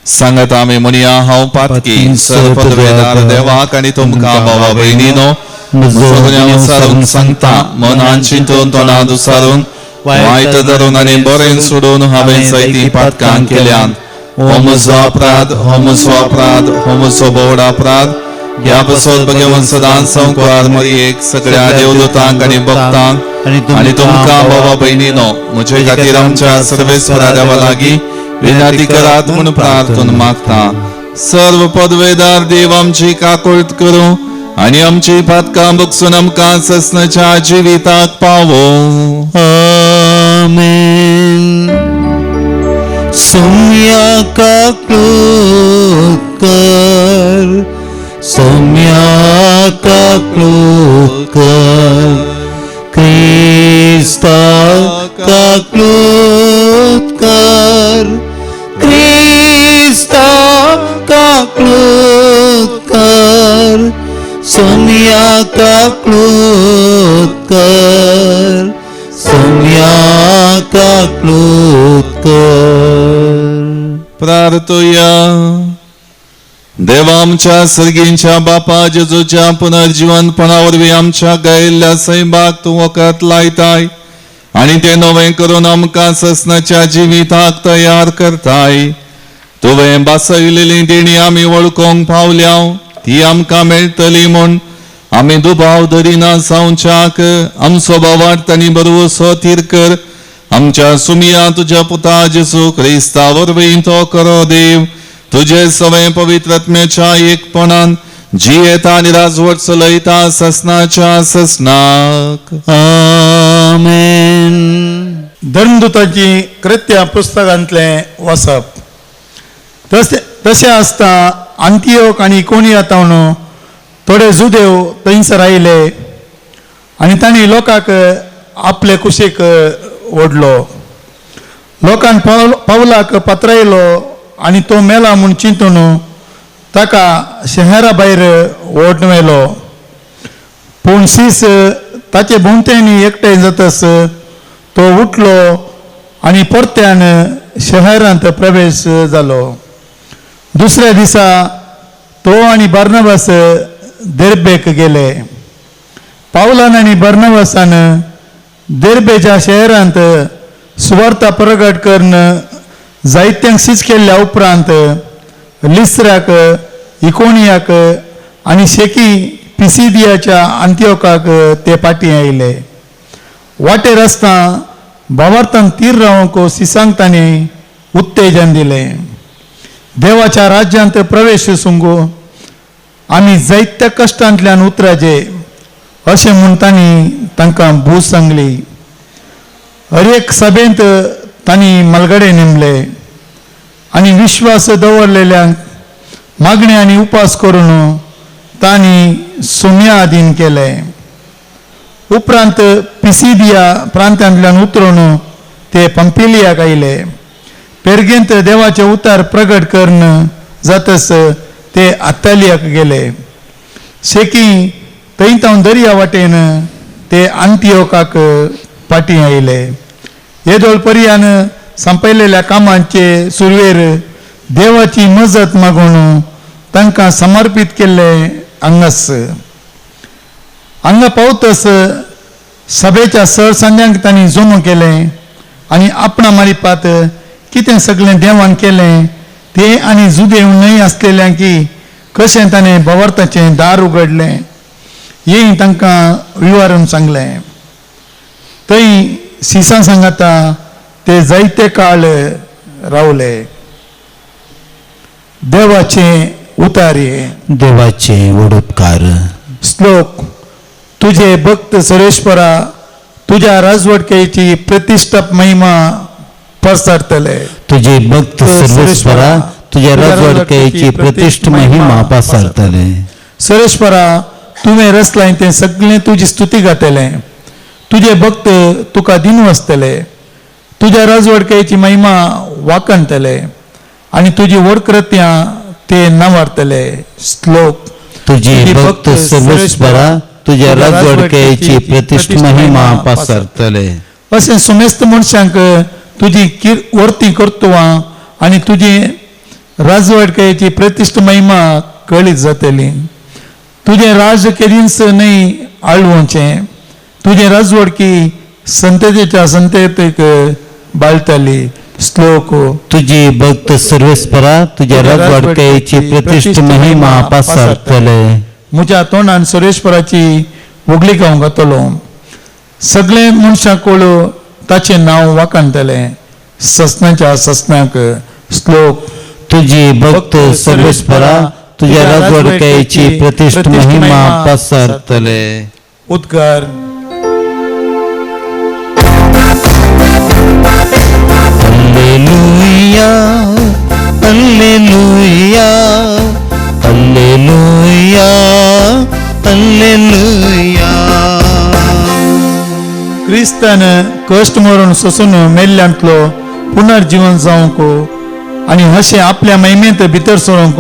सांगत आमी म्हणया, हांव पातकी सर्वपदवेदार देवाक आनी तुमकां भावा भयणीनो म्हजो सांगता, मनान चिंतून तोंडान उसारून वायट धरून आनी बरें सोडून हांवें जायतीं पातकां केल्यात. हो म्हजो अपराध, हो म्हजो अपराध, हो म्हजो भोवड अपराध. ह्या पासत भगवंत सदांच संवकार मरियेक, सगळ्या देवदूतांक आनी भक्तांक आनी तुमकां भावा भयणीनो म्हजे खातीर आमच्या सर्वेस्वरा देवा लागीं विनंती करात म्हूण प्रार्थना मागता. सर्व पदवेदार देव आमची काकुळट करूं आनी आमची पातकां बगसून आमकां ससनाच्या जिविताक पावो. आमेन. सोम्या काकूत कर, सोम्या काकूत कर, क्रिस्ता काकूत कर, क्रिस्ता काकूत कर, सोम्या काकूत कर, सोम्या काकूत कर. प्रार्थुया. देवा आमच्या सर्गींच्या बापा, जेजूच्या पुनर्जीवनपणा वरवीं आमच्या गायिल्ल्या सैमाक तूं वखद लायताय आनी तें नवें करून आमकां ससनाच्या जिविताक तयार करताय. तुवें बासयलेली देणी आमी वळखूंक पावल्या, ती आमकां मेळटली म्हूण आमी दुबाव धरिना जावच्याक आमचो बावार्थ आनी बरवसो थीर कर. आमच्या सुमिया तुज्या पुता जेजू क्रिस्ता वरवीं तो करो देव, तुजे सवें पवित्र आत्म्याच्या एकपणान जियेता आनी राजवट चलयता ससनाच्या ससनाक. आमेन. धर्मदूताची कृत्या पुस्तकांतलें वाचप. तशें आसता आंतियोक आनी इकोनिया तावन थोडे जुदेव थंयसर आयले आनी तांणी लोकांक आपले कुशीक ओडलो. लोकान पावलाक पात्रायलो आनी तो मेला म्हूण चिंतून ताका शहरा भायर ओडून व्हेलो. पूण सीस ताचे भोंवतणी एकठांय जातस तो उठलो आनी परत्यान शहरांत प्रवेश जालो. दुसऱ्या दिसा तो आनी बार्नबास देर्बेक गेले. पावलान आनी बार्नबासान देर्बेच्या शहरांत सुवार्ता प्रगट करून जायत्यांक सीज केल्ल्या उपरांत लिस्राक, इकोनियाक आनी शेकी पिसिदियाच्या अंत्योकाक ते फाटीं आयले. वाटेर आसतना भावार्थान तीर रावंक सिसांक तांणी उत्तेजन दिलें. देवाच्या राज्यांत प्रवेश सुंगू आमी जायत्या कश्टांतल्यान उतराचे अशें म्हूण तांणी तांकां भूज सांगली. हर एक सभेंत तांणी मलगडे नेमले आनी विश्वास दवरलेल्यांक मागणे आनी उपास करून तांणी सुम्या आदीन केले. उपरांत पिसिदिया प्रांतांतल्यान उतरून ते पंपिलियाक आयले. पेरगेंत देवाचे उतार प्रगट करून जातस ते आत्तालियाक गेले. शेकी थंय तावन दर्या वाटेन ते अंतियोकाक फाटीं आयले. येदोळ पर्यान संपयलेल्या कामांचे सुरवेर देवाची मजत मागून तांकां समर्पीत केल्ले हांगास हांगा पावतस सभेच्या सरसंद्यांक तांणी जमो केलें आनी आपणा मारिपात कितें सगळें देवान केलें तें आनी जुदेव न्हय आसलेल्यांक कशें ताणें भवार्थाचें दार उगडलें हें तांकां विवरून सांगलें. थंय सिसां सांगाता ते जायते काळ रावले. देवाचें उतार हें. देवाचे वडोपकार. श्लोक. तुझे भक्त सुरेश्वरा तुझ्या राजवटकेची प्रतिष्ठा महिमा पसरतले. तुझे भक्त सर्वेस्परा तुझ्या राजवटकेची प्रतिष्ठ महिमा पसरतले. सुरेश्वरा तुवें रचलाय तें सगळें तुजी स्तुती गातलें. तुजे भक्त तुका दिनू आसतले. तुज्या राजवटकेची महिमा वाखणतले आनी तुजी व्हड कृत्यां ते नावारतले. श्लोक. तुझे भक्त सर्वेस्परा तुझ्या राजवटकेची प्रतिष्ठ महिमा पसरतले. अशें सुमेस्त मनशांक तुजी किर वर्ती कर्तुवां आनी तुजी राजवटकेची प्रतिश्ठ महिमा कळीत जातली. तुजें राज्य केदींच न्हय आळवचें. तुजें राजवटकी संततेच्या संततेक बाळटली. श्लोक. तुझे भक्त सर्वेस्परा तुझ्या राजवटकेची प्रतिष्ठ महिमा पसरतले. म्हज्या तोंडान सुरेश्वराची व्हगली हांव गातलो. सगळे मनशां कोळ ताचें नांव वाखाणतलें ससनाच्या ससनाक. श्लोक. तुझे भक्त सर्वेस्परा तुझ्या राजवटकेची प्रतिष्ठ महिमा पसरतले. उद्गार. Alleluia, alleluia, alleluia, alleluia. क्रिस्तान कश्ट मरून सोसून मेल्ल्यांतलो पुनर्जीवन जावंक आनी अशें आपल्या महिमेंत भितर सरूंक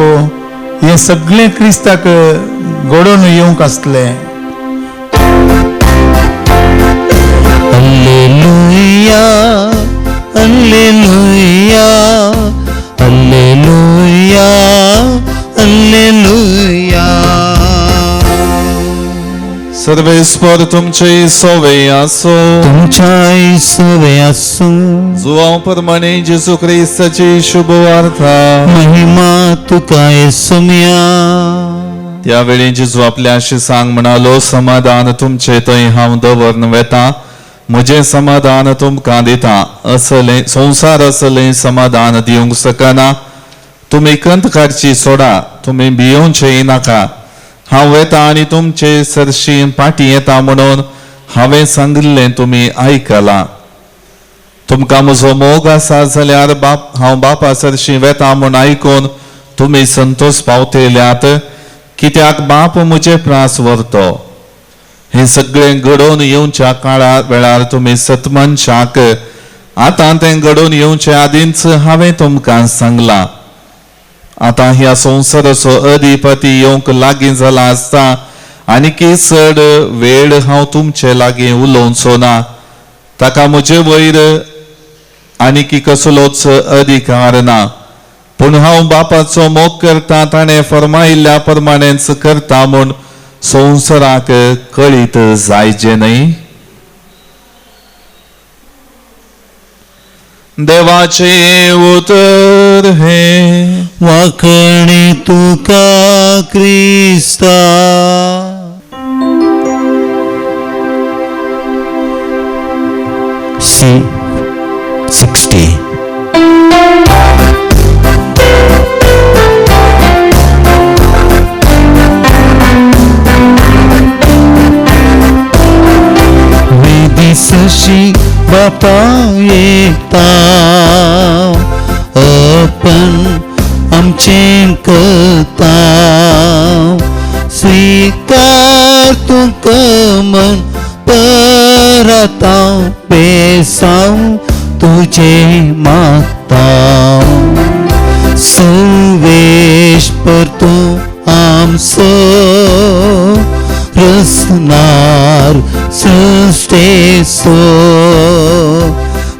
हें सगळें क्रिस्ताक घडोवन येवंक आसलें. Alleluia, alleluia, alleluia, alleluia. सर्वेस्पर तुमचे सोवे आसो. तुमच्या सवे आसूं. जुवांव प्रमाणे जेजू क्रिस्ताची शुभ वार्ता. महिमा तुका येसुम्या. त्यावेळी जेजू आपल्या शिसांक म्हणालो, समाधान तुमचे थंय हांव दवरून वेता, म्हजें समाधान तुमकां दिता. असलें संवसार असलें समाधान दिवंक शकना. तुमी कंत काडची सोडा, तुमी भियोवचें नाका. हांव वेता आनी तुमचे सरशी फाटीं येता म्हणून हांवें सांगिल्लें तुमी आयकलां. तुमकां म्हजो मोग आसा जाल्यार बाप हांव बापा सरशी वेता म्हूण आयकून तुमी संतोश पावतल्यात, कित्याक बाप म्हजे प्रास व्हरतो. हें सगळें घडोवन येवच्या काळा वेळार तुमी सतमनशाक आतां तें घडोवन येवचे आदींच हांवें तुमकां सांगलां. आतां ह्या संवसाराचो अधिपती येवंक लागीं जाला आसता आनीक चड वेळ हांव तुमचे लागीं उलोवचो ना. ताका म्हजे वयर आनीक कसलोच अधिकार ना, पूण हांव बापाचो मोग करता ताणें फर्मायिल्ल्या प्रमाणेच करता म्हूण संवसाराक कळीत जायचें न्हय. देवाचे उतर हे वाखणी तुका क्रिस्ता. C 60. वेदीसशी बापा येता आपण आमचें करता स्वीकार तुका मन परता बेसांव तुझे मागता सर्वेश परतू आमचो रसनार सृष्टेसो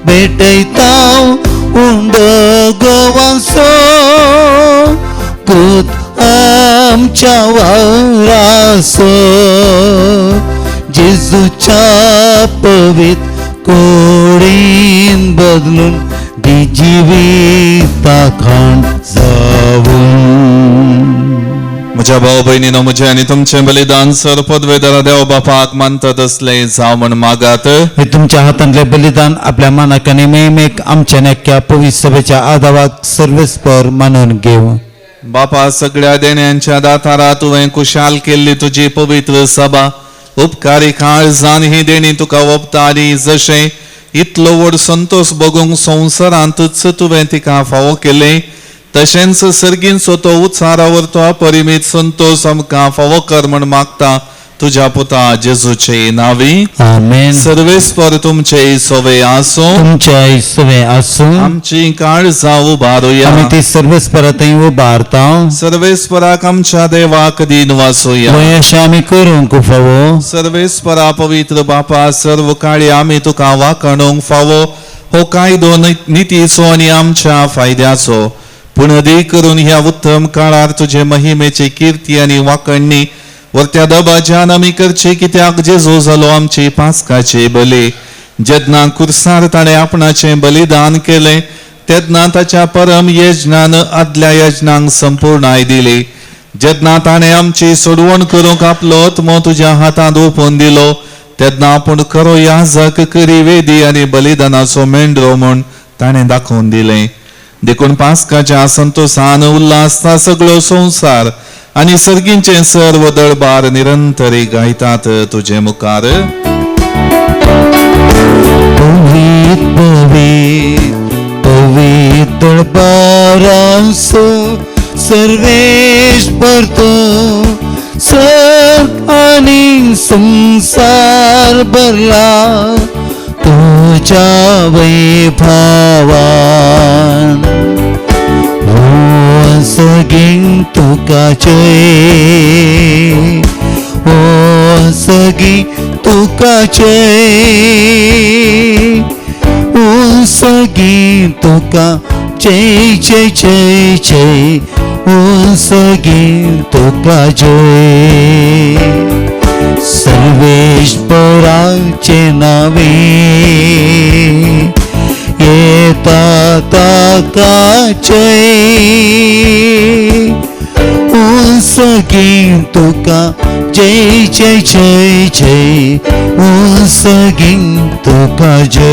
भेटयता उंड गोवांसो कृत आमच्या वावरासो जेजूच्या पवित कोडीन बदलून दी जिविता खाण जावन. म्हज्या भाव भयणीनो, म्हजें आनी तुमचें बलिदान सर पदवेदारा देव बापाक मानतात असलें जावं म्हण मागात. हे तुमच्या हातांतले बलिदान आपल्या मानाक आनी महिमेक आमच्या नेक्या पवित्र सभेच्या आदावाक सर्वेस्पर मानून घेवं. बापा, सगळ्या देण्यांच्या दातारा तुवें कुशाल केल्ली तुजी पवित्र सभा उपकारी काळजान ही देणी तुका ओंपता आनी जशें इतलो व्हड संतोष भोगूंक संवसारांतूच तुवें तिका फावो केलें तशेंच सर्गींचो तो उत्सारावर तो अपरिमीत संतोष आमकां फावो कर म्हण मागता तुज्या पुता जेजूचे नांवी. आमेन. सर्वेस्पर तुमचे सवे आसूं. तुमच्या सवे आसूं. आमची काळजां उबारुया. आमी ती सर्वेस्परा थंय उबारता. सर्वेस्पराक आमच्या देवाक दीन वासूया. वय अशें आमी करूंक फावो. सर्वेस्परा पवित्र बापा, सर्व काळी आमी तुका वाखाणूंक फावो हो कायदो नितीचो आनी आमच्या फायद्याचो, पूण अदीक करून ह्या उत्तम काळार तुजे महिमेची किर्ती आनी वाखणणी वरत्या दबाज्यान आमी करची, कित्याक जेजू जालो आमची पास्काची बली. जेन्ना कुर्सार ताणें आपणाचें बलिदान केलें तेन्ना ताच्या परम यजनान आदल्या यजनांक संपूर्णाय दिली. जेन्ना ताणें आमची सोडवण करूंक आपलो आत्मो तुज्या हातांत ओंपून दिलो तेन्ना आपूण खरो याजक, करी वेदी आनी बलिदानाचो मेंढरो म्हूण ताणें दाखोवन दिलें. देखून पास्काच्या संतोसान उल्हासता सगळो संवसार आनी सर्गींचें सर्व दळबार निरंतरी गायतात तुजे मुखार. पवित्र पवित्र पवित्र बारांसो सर्वेश परतो सर्ग आनी संसार भरला तुझ्या वैभावान. ओ सगीं तुका जय, ओ सगीं तुका जय, ओ सगीं तुका जय जय जय जय, ओ सगीं तुका जय. सर्वेश्वराचे नावे येता ताका जय, ओ सगीं तुका जय जय जय जय, ओ सगीं तुका जय.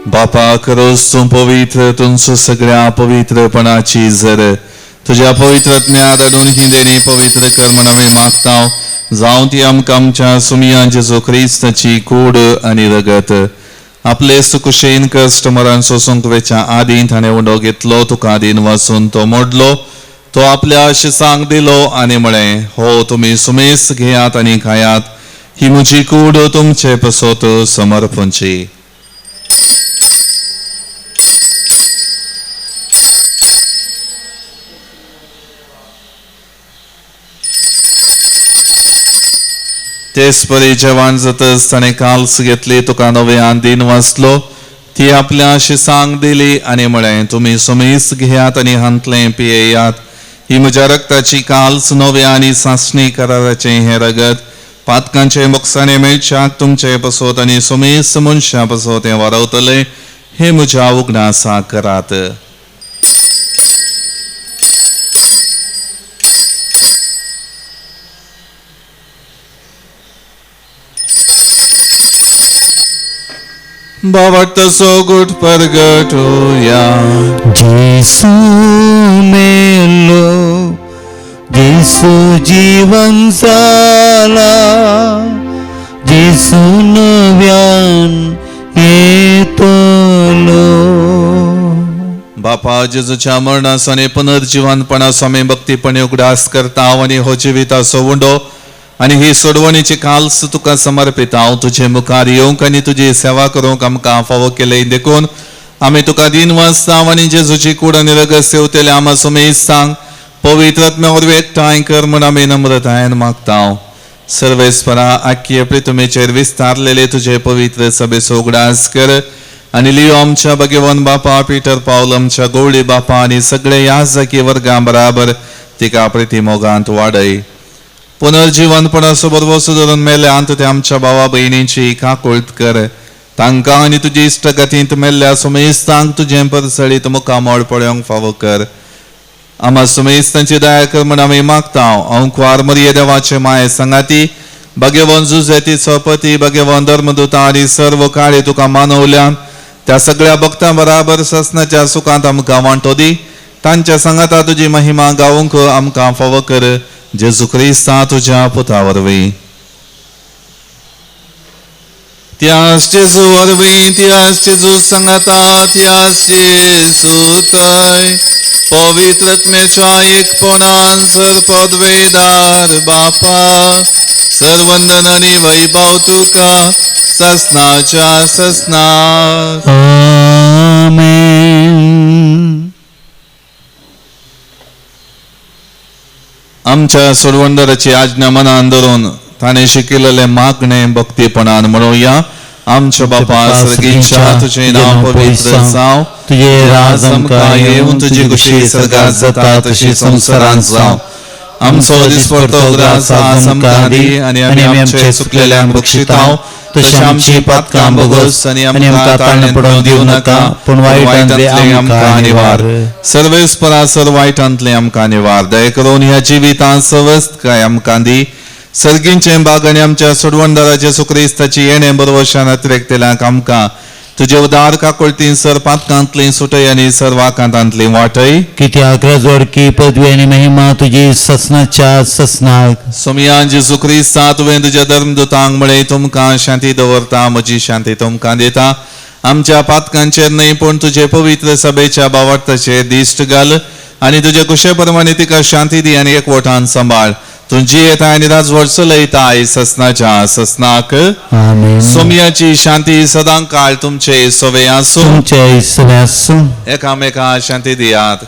बापा, खरोच तूं पवित्र, तुमचो सगळ्या पवित्रपणाची जर तुज्या पवित्र आत्म्या धाडून ही देणी पवित्र कर म्हण आमी मागता. जावं ती आमकां आमच्या सुमिया जेजू क्रिस्ताची कूड आनी रगत. आपले सुकुशेन कश्ट मरण सोसूंक वेच्या आदीं ताणें उंडो घेतलो, तुका आदीन वाचून तो मोडलो, तो आपल्या शिसांक दिलो आनी म्हळें, हो तुमी सुमेस घेयात आनी खायात, ही म्हजी कूड तुमचे पसत समर्पणची. तेच परी जेवण जातच ताणें काल्स घेतली, तुका नव्यान दिन वाचलो, ती आपल्या शिसांक दिली आनी म्हळें, तुमी सुमेस घेयात आनी हांतलें पियेयात, ही म्हज्या रक्ताची काल्स, नव्या आनी सासणी कराराचें हें रगत. पातकांचे मोक्साने मेळच्याक तुमचे पसोत आनी सुमेस मनशां पसोत हें वारवतलें हे म्हज्या उगडासा करात. भावार्थाचो गुट परगटोया. जेसू मेलो, जेसू जीवन जाला, जेसू नव्यान येतलो. बापा जेजूच्या मरणाचो आनी पुनर्जिवनपणाचो आमी भक्तीपणे उगडास करता आनी हो जिविताचो उंडो आनी ही सोडवणीची काल्स तुका समर्पिता. हांव तुजे मुखार येवंक आनी तुजी सेवा करूंक आमकां फावो केले देखून आमी तुका दिन वाचता आनी जेजूची कूड आनी रगत सेवतले आमा सुमेज सांग पवित्र आत्म्या वरवीं एकठांय कर म्हूण आमी नम्रतायेन मागता. सर्वेस्परा आख्खे प्रितुमेचेर विस्तारलेले तुजे पवित्र सभेचो उगडास कर आनी लियो आमच्या भगवान बापा पीटर पावल आमच्या गवळी बापा आनी सगळे याजकी वर्गां बराबर तिका प्रिती मोगांत वाडय. पुनर्जीवनपणाचो बरवसो धरून मेल्या अंत ते आमच्या भावा भयणींची काकुळत कर. तांकां आनी तुजी इश्टगतींत मेल्ल्या सुमेस्तांक तुजें परसळीत मुखामळ पळोवंक फावो कर. आमा सुमेस्तांची दया कर म्हूण आमी मागता. अंकुवार मरिये देवाचे माये सांगाती भगवान जुजेती सपती भगवान धर्मदूता आनी सर्व काळे तुका मानवल्यान त्या सगळ्या भक्तां बराबर ससनाच्या सुखांत आमकां वांटो दी. तांच्या सांगाता तुजी महिमा गावंक आमकां फावो कर. जेजू क्रिस्ता तुज्या पुता वरवीं. त्यास जेजू वरवीं, त्यास जेजू सांगाता, त्यास जेजू थंय पवित्र आत्म्याच्या एकपणान सर पदवेदार बापा सर्वंदन आनी वैभव तुका ससनाच्या ससनाक. आमेन. आमच्या सोडवणदाराची आज्ञा मनान धरून ताणें शिकिल्लें मागणें भक्तीपणान म्हणुया. आमच्या बापा सर्गीच्या तुजें नांव पवित्र जावं, तुजें राज आमकां येवं, तुजी खुशी स्वर्गात जाता तशी संवसारांत जावं. आमचो दिसपडतो ग्रास आज आमकां दी आनी आमी आमचे चुकलेल्यांक बक्षितांव तशें आमची पातकां भोगोस आनी आमकां ताळणें पडोवंक दिवं नाका, पूण वायटांतलें आमकां निवार. सर्वेस्परा सर वायटांतलें आमकां निवार. दया करून ह्या जिवितांत सवस्तकाय आमकां दी. सर्गींचें बाग आनी आमच्या सोडवणदाराचे सुक्रिस्ताची येणें बरवशान अतिरेकतेल्यांक आमकां तुजे उदार काकुळतीन सर पातकांतली सुटय आनी सर वाकांतांतली वाटय. कित्याक राजवडकी पदवी आनी महिमा तुजी ससनाच्या ससनाक. सोमयान जेजू क्रिस्ता तुवें तुज्या धर्मदूतांक म्हळें तुमकां शांती दवरता, म्हजी शांती तुमकां दिता. आमच्या पातकांचेर न्हय पूण तुजे पवित्र सभेच्या भावार्थाचेर दिश्ट घाल आनी तुजे कुशे प्रमाणे तिका शांती दी आनी एकवटान सांबाळ. तुजी येता आनी राजवट चलयताय ससनाच्या ससनाक. आमेन. सोमयाची शांती सदां काळ तुमचे सवे आसूं. तुमचे सवे आसूं. एकामेका शांती दियात.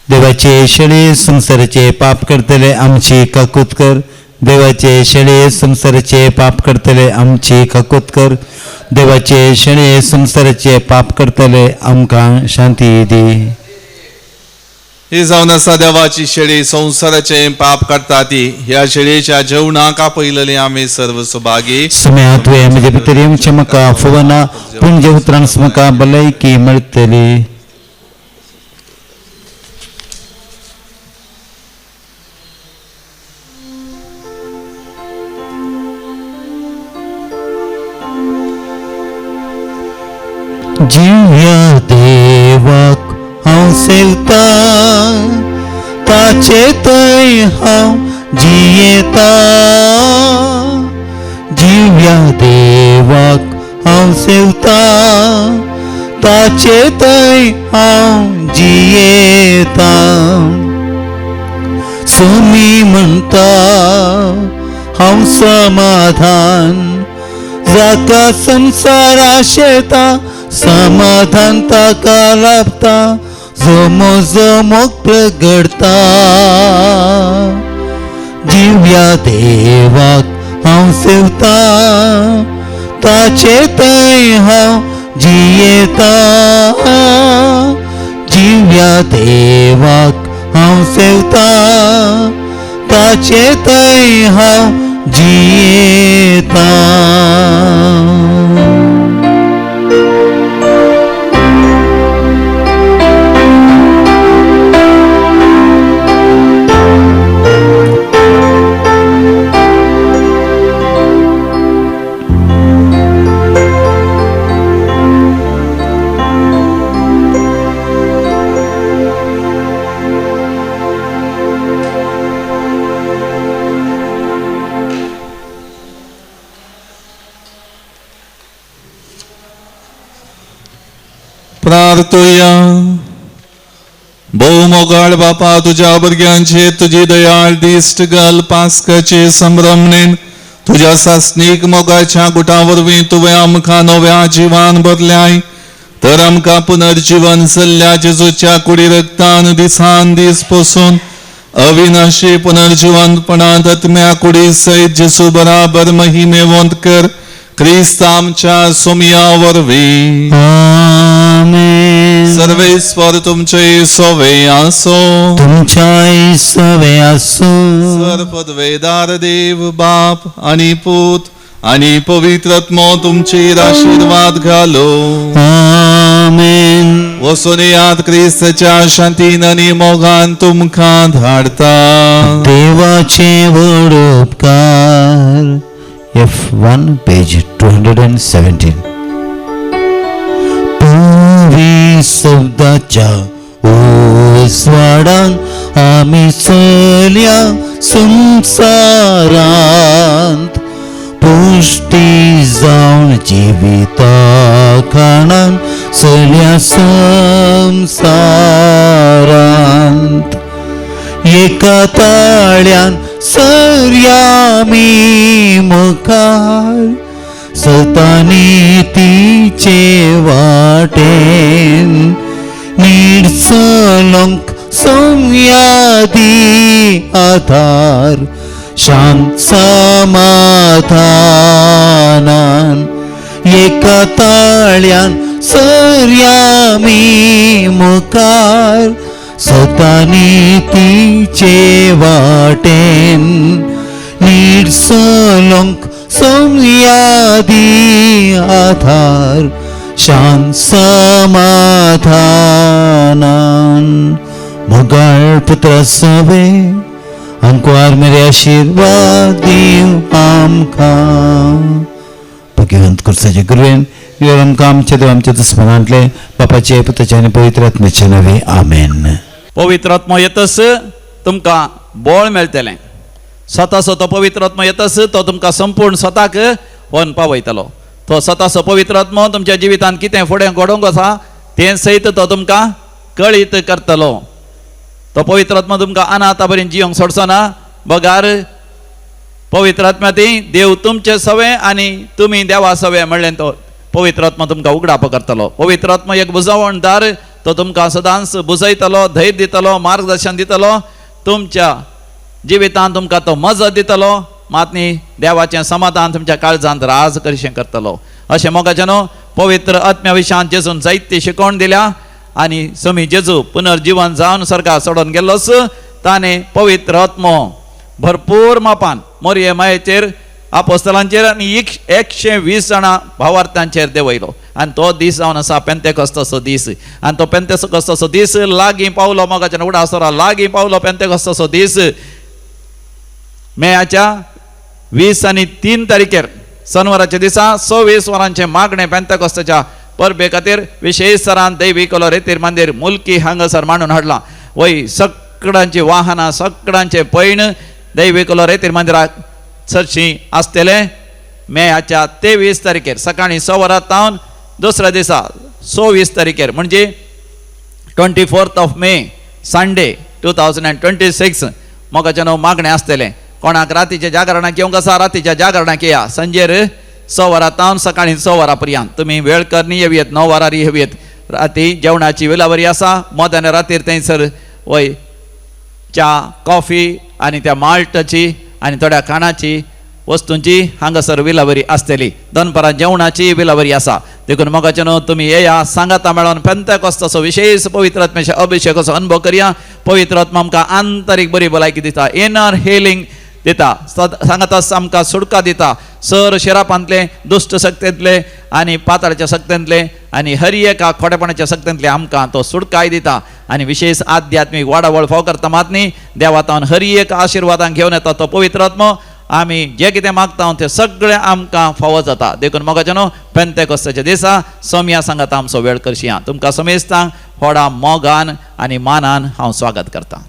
देवाचे शेळे संवसाराचे पाप करतले आमची काकूत कर. देवाचे शेळे संवसाराचे पाप करतले आमची काकूत कर. देवाचे शेळे संवसाराचे पाप करतले आमकां शांती दी. ही जावन आसा देवाची शेळी संवसाराचे पाप काडटा ती. ह्या शेळयेच्या जेवणाक आपयलेली आमी सर्व सुभागी. सम्या तुवें म्हजे भितर येवचें म्हाका फुवना, पूण जे उतरान म्हाका भलायकी मेळटली. जिव्या देवाक हांव सेवता, ताचे थंय हांव जियेता. जिव्या देवाक हांव सेवता, ताचे थंय हांव जियेता. सुमी म्हणटा हांव समाधान, जाका संवसारा शेता समाधान ताका लाभता. जोमो जोमोक प्रगडता. जिव्या देवाक हांव सेवता, ताचे थंय हांव जियेता. जिव्या देवाक हांव सेवता ताचे थंय हांव जियेता. प्रार्थुया. भोवमोगाळ बापा, तुझ्या भुरग्यांचे तुजी दयाळ दिश्ट घाल. पास्काचे संभ्रमणेन तुझ्या सासणीक मोगाच्या गुटा वरवीं तुवें आमकां नव्या जिवान भरल्याय, तर आमकां पुनर्जीवन जाल्ल्या जेजूच्या कुडी रक्तान दिसान दीस पसून अविनाशी पुनर्जिवंतपणांत आत्म्या कुडी सयत जेजू बराबर महिमेवंत कर. क्रिस्त आमच्या सोमया वरवीं. आमेन. सर्वेस्वर तुमचे सोवे आसो. तुमच्याय सवे आसूं. सर्वपदवेदार देव बाप आणि पूत आणि पवित्र आत्मो तुमचेर आशीर्वाद घालो. आमेन. वचून यात क्रिस्ताच्या शांतीन आनी मोगान तुमकां धाडता. देवाचे व्हड उपकार. F1 page 217. पुरी शब्दाच्या उजवाडान आमी चलया संसारांत, पुश्टी जावन जिविता खाणान चलया संसारांत. एका ताळ्यान सरयामी मुखार, सतानी तिचे वाटेन, नीट चलोंक संयादी आधार, शांत समाधानान. एका ताळ्यान सरयामी मुखार, सतानी तिचे वाटेन, नीट चलोंक संयादी आधार, शांत समाधानान. मोगाळ पुत्र सवे अंकुआर मेरे आशीर्वाद दिव आमकां. भगवंत कुर्साचे गुरुवेन your आमकां आमच्या देव आमच्या दुस्मनांतले बापाचे पुताचे आनी पवित्र आत्म्याचे नावे. आमेन. पवित्र आत्मो येतस तुमकां बळ मेळटलें. स्वताचो तो पवित्र आत्मो येतस तो तुमकां संपूर्ण स्वताक व्हरून पावयतलो. तो स्वताचो पवित्र आत्मो तुमच्या जिवितांत कितें फुडें घडोवंक आसा तें सयत तो तुमकां कळीत करतलो. तो पवित्र आत्मो तुमकां अनाथा बरें जियोंक सोडचो ना, बगार पवित्र आत्म्या ती देव तुमचे सवे आनी तुमी देवा सवे म्हणलें तो पवित्र आत्मा तुमकां उगडाप करतलो. पवित्र आत्मा एक बुजवणदार, तो तुमकां सदांच बुजयतलो, धैर्य दितलो, मार्गदर्शन दितलो, तुमच्या जिवितांत तुमकां तो मजत दितलो, मात न्ही देवाचें समाधान तुमच्या काळजांत राज करिशें करतलो. अशें मोगाचें न्हू पवित्र आत्म्या विशयान जेजून जायती शिकवण दिल्या आनी समी जेजू पुनर्जिवन जावन स्वर्गार सोडून गेल्लोच ताणें पवित्र आत्मो भरपूर मापान मोरये मायेचेर आपोस्तलांचेर आनी 120 जाणां भावार्थांचेर देंवयलो. आनी तो दीस जावन आसा पेंतेकोस्ताचो दीस. आनी तो पेंतेकोस्ताचो दीस लागीं पावलो मोगाच्यान उडासरा लागीं पावलो. पेंतेकोस्ताचो दीस मेयाच्या 20 आनी 3 तारखेर शनिवाराच्या दिसा 26 वरांचें मागणें पेंतेकोस्ताच्या परबे खातीर विशेष सरान दैवी कलो रेतीर मंदीर मुलकी हांगासर मांडून हाडलां. वय सगळ्यांची वाहनां सगळ्यांचे पैण दैवी कलो रेतीर मंदिराक चडशीं आसतलें. मेयाच्या 23 तारखेर सकाळीं 6 वरां तावन दुसऱ्या दिसा 26 तारखेर म्हणजे 24 ऑफ मे संडे 2026 मोगाचें न्हू मागणें आसतलें. कोणाक रातीच्या जागरणाक येवंक आसा रातीच्या जागरणाक येया. संजेर 6 वरां तावन सकाळीं 6 वरां पर्यंत तुमी वेळ करनी येवयेत, 9 वरार येवयेत. राती जेवणाची वेळावरी आसा. मध्यान रातीर थंयसर वय च्या कॉफी आनी त्या माल्टाची आनी थोड्या खाणाची वस्तूंची हांगासर विलावरी आसतली. दनपारां जेवणाची विलावरी आसा. देखून मोगाच्यानो तुमी येया, सांगाता मेळोन पेंतेकोस्ताचो विशेष पवित्र आत्म्याच्या अभिषेकाचो अनुभव करया. पवित्र आत्मा आमकां आंतरीक बरी भलायकी दिता, इनर हिलिंग दिता, सांगाता आमकां सुटका दिता. सर शिरापांतले, दुश्ट शक्तेंतले आनी पाताळाच्या शक्तेंतले आनी हर एका खोटेपणाच्या शक्तेंतले आमकां तो सुटकाय दिता. आनी विशेष आध्यात्मीक वाडावळ फाव करता मात न्ही, देवातावन हर एक आशिर्वादांक घेवन येता तो पवित्र आत्मो. आमी जे कितें मागता तें सगळें आमकां फावो जाता. देखून मोगाच्यानो पेंतेकोस्ताच्या दिसा सोमया सांगाता आमचो वेळ करशिया. तुमकां समेस्तांक व्हडा मोगान आनी मानान हांव स्वागत करतां.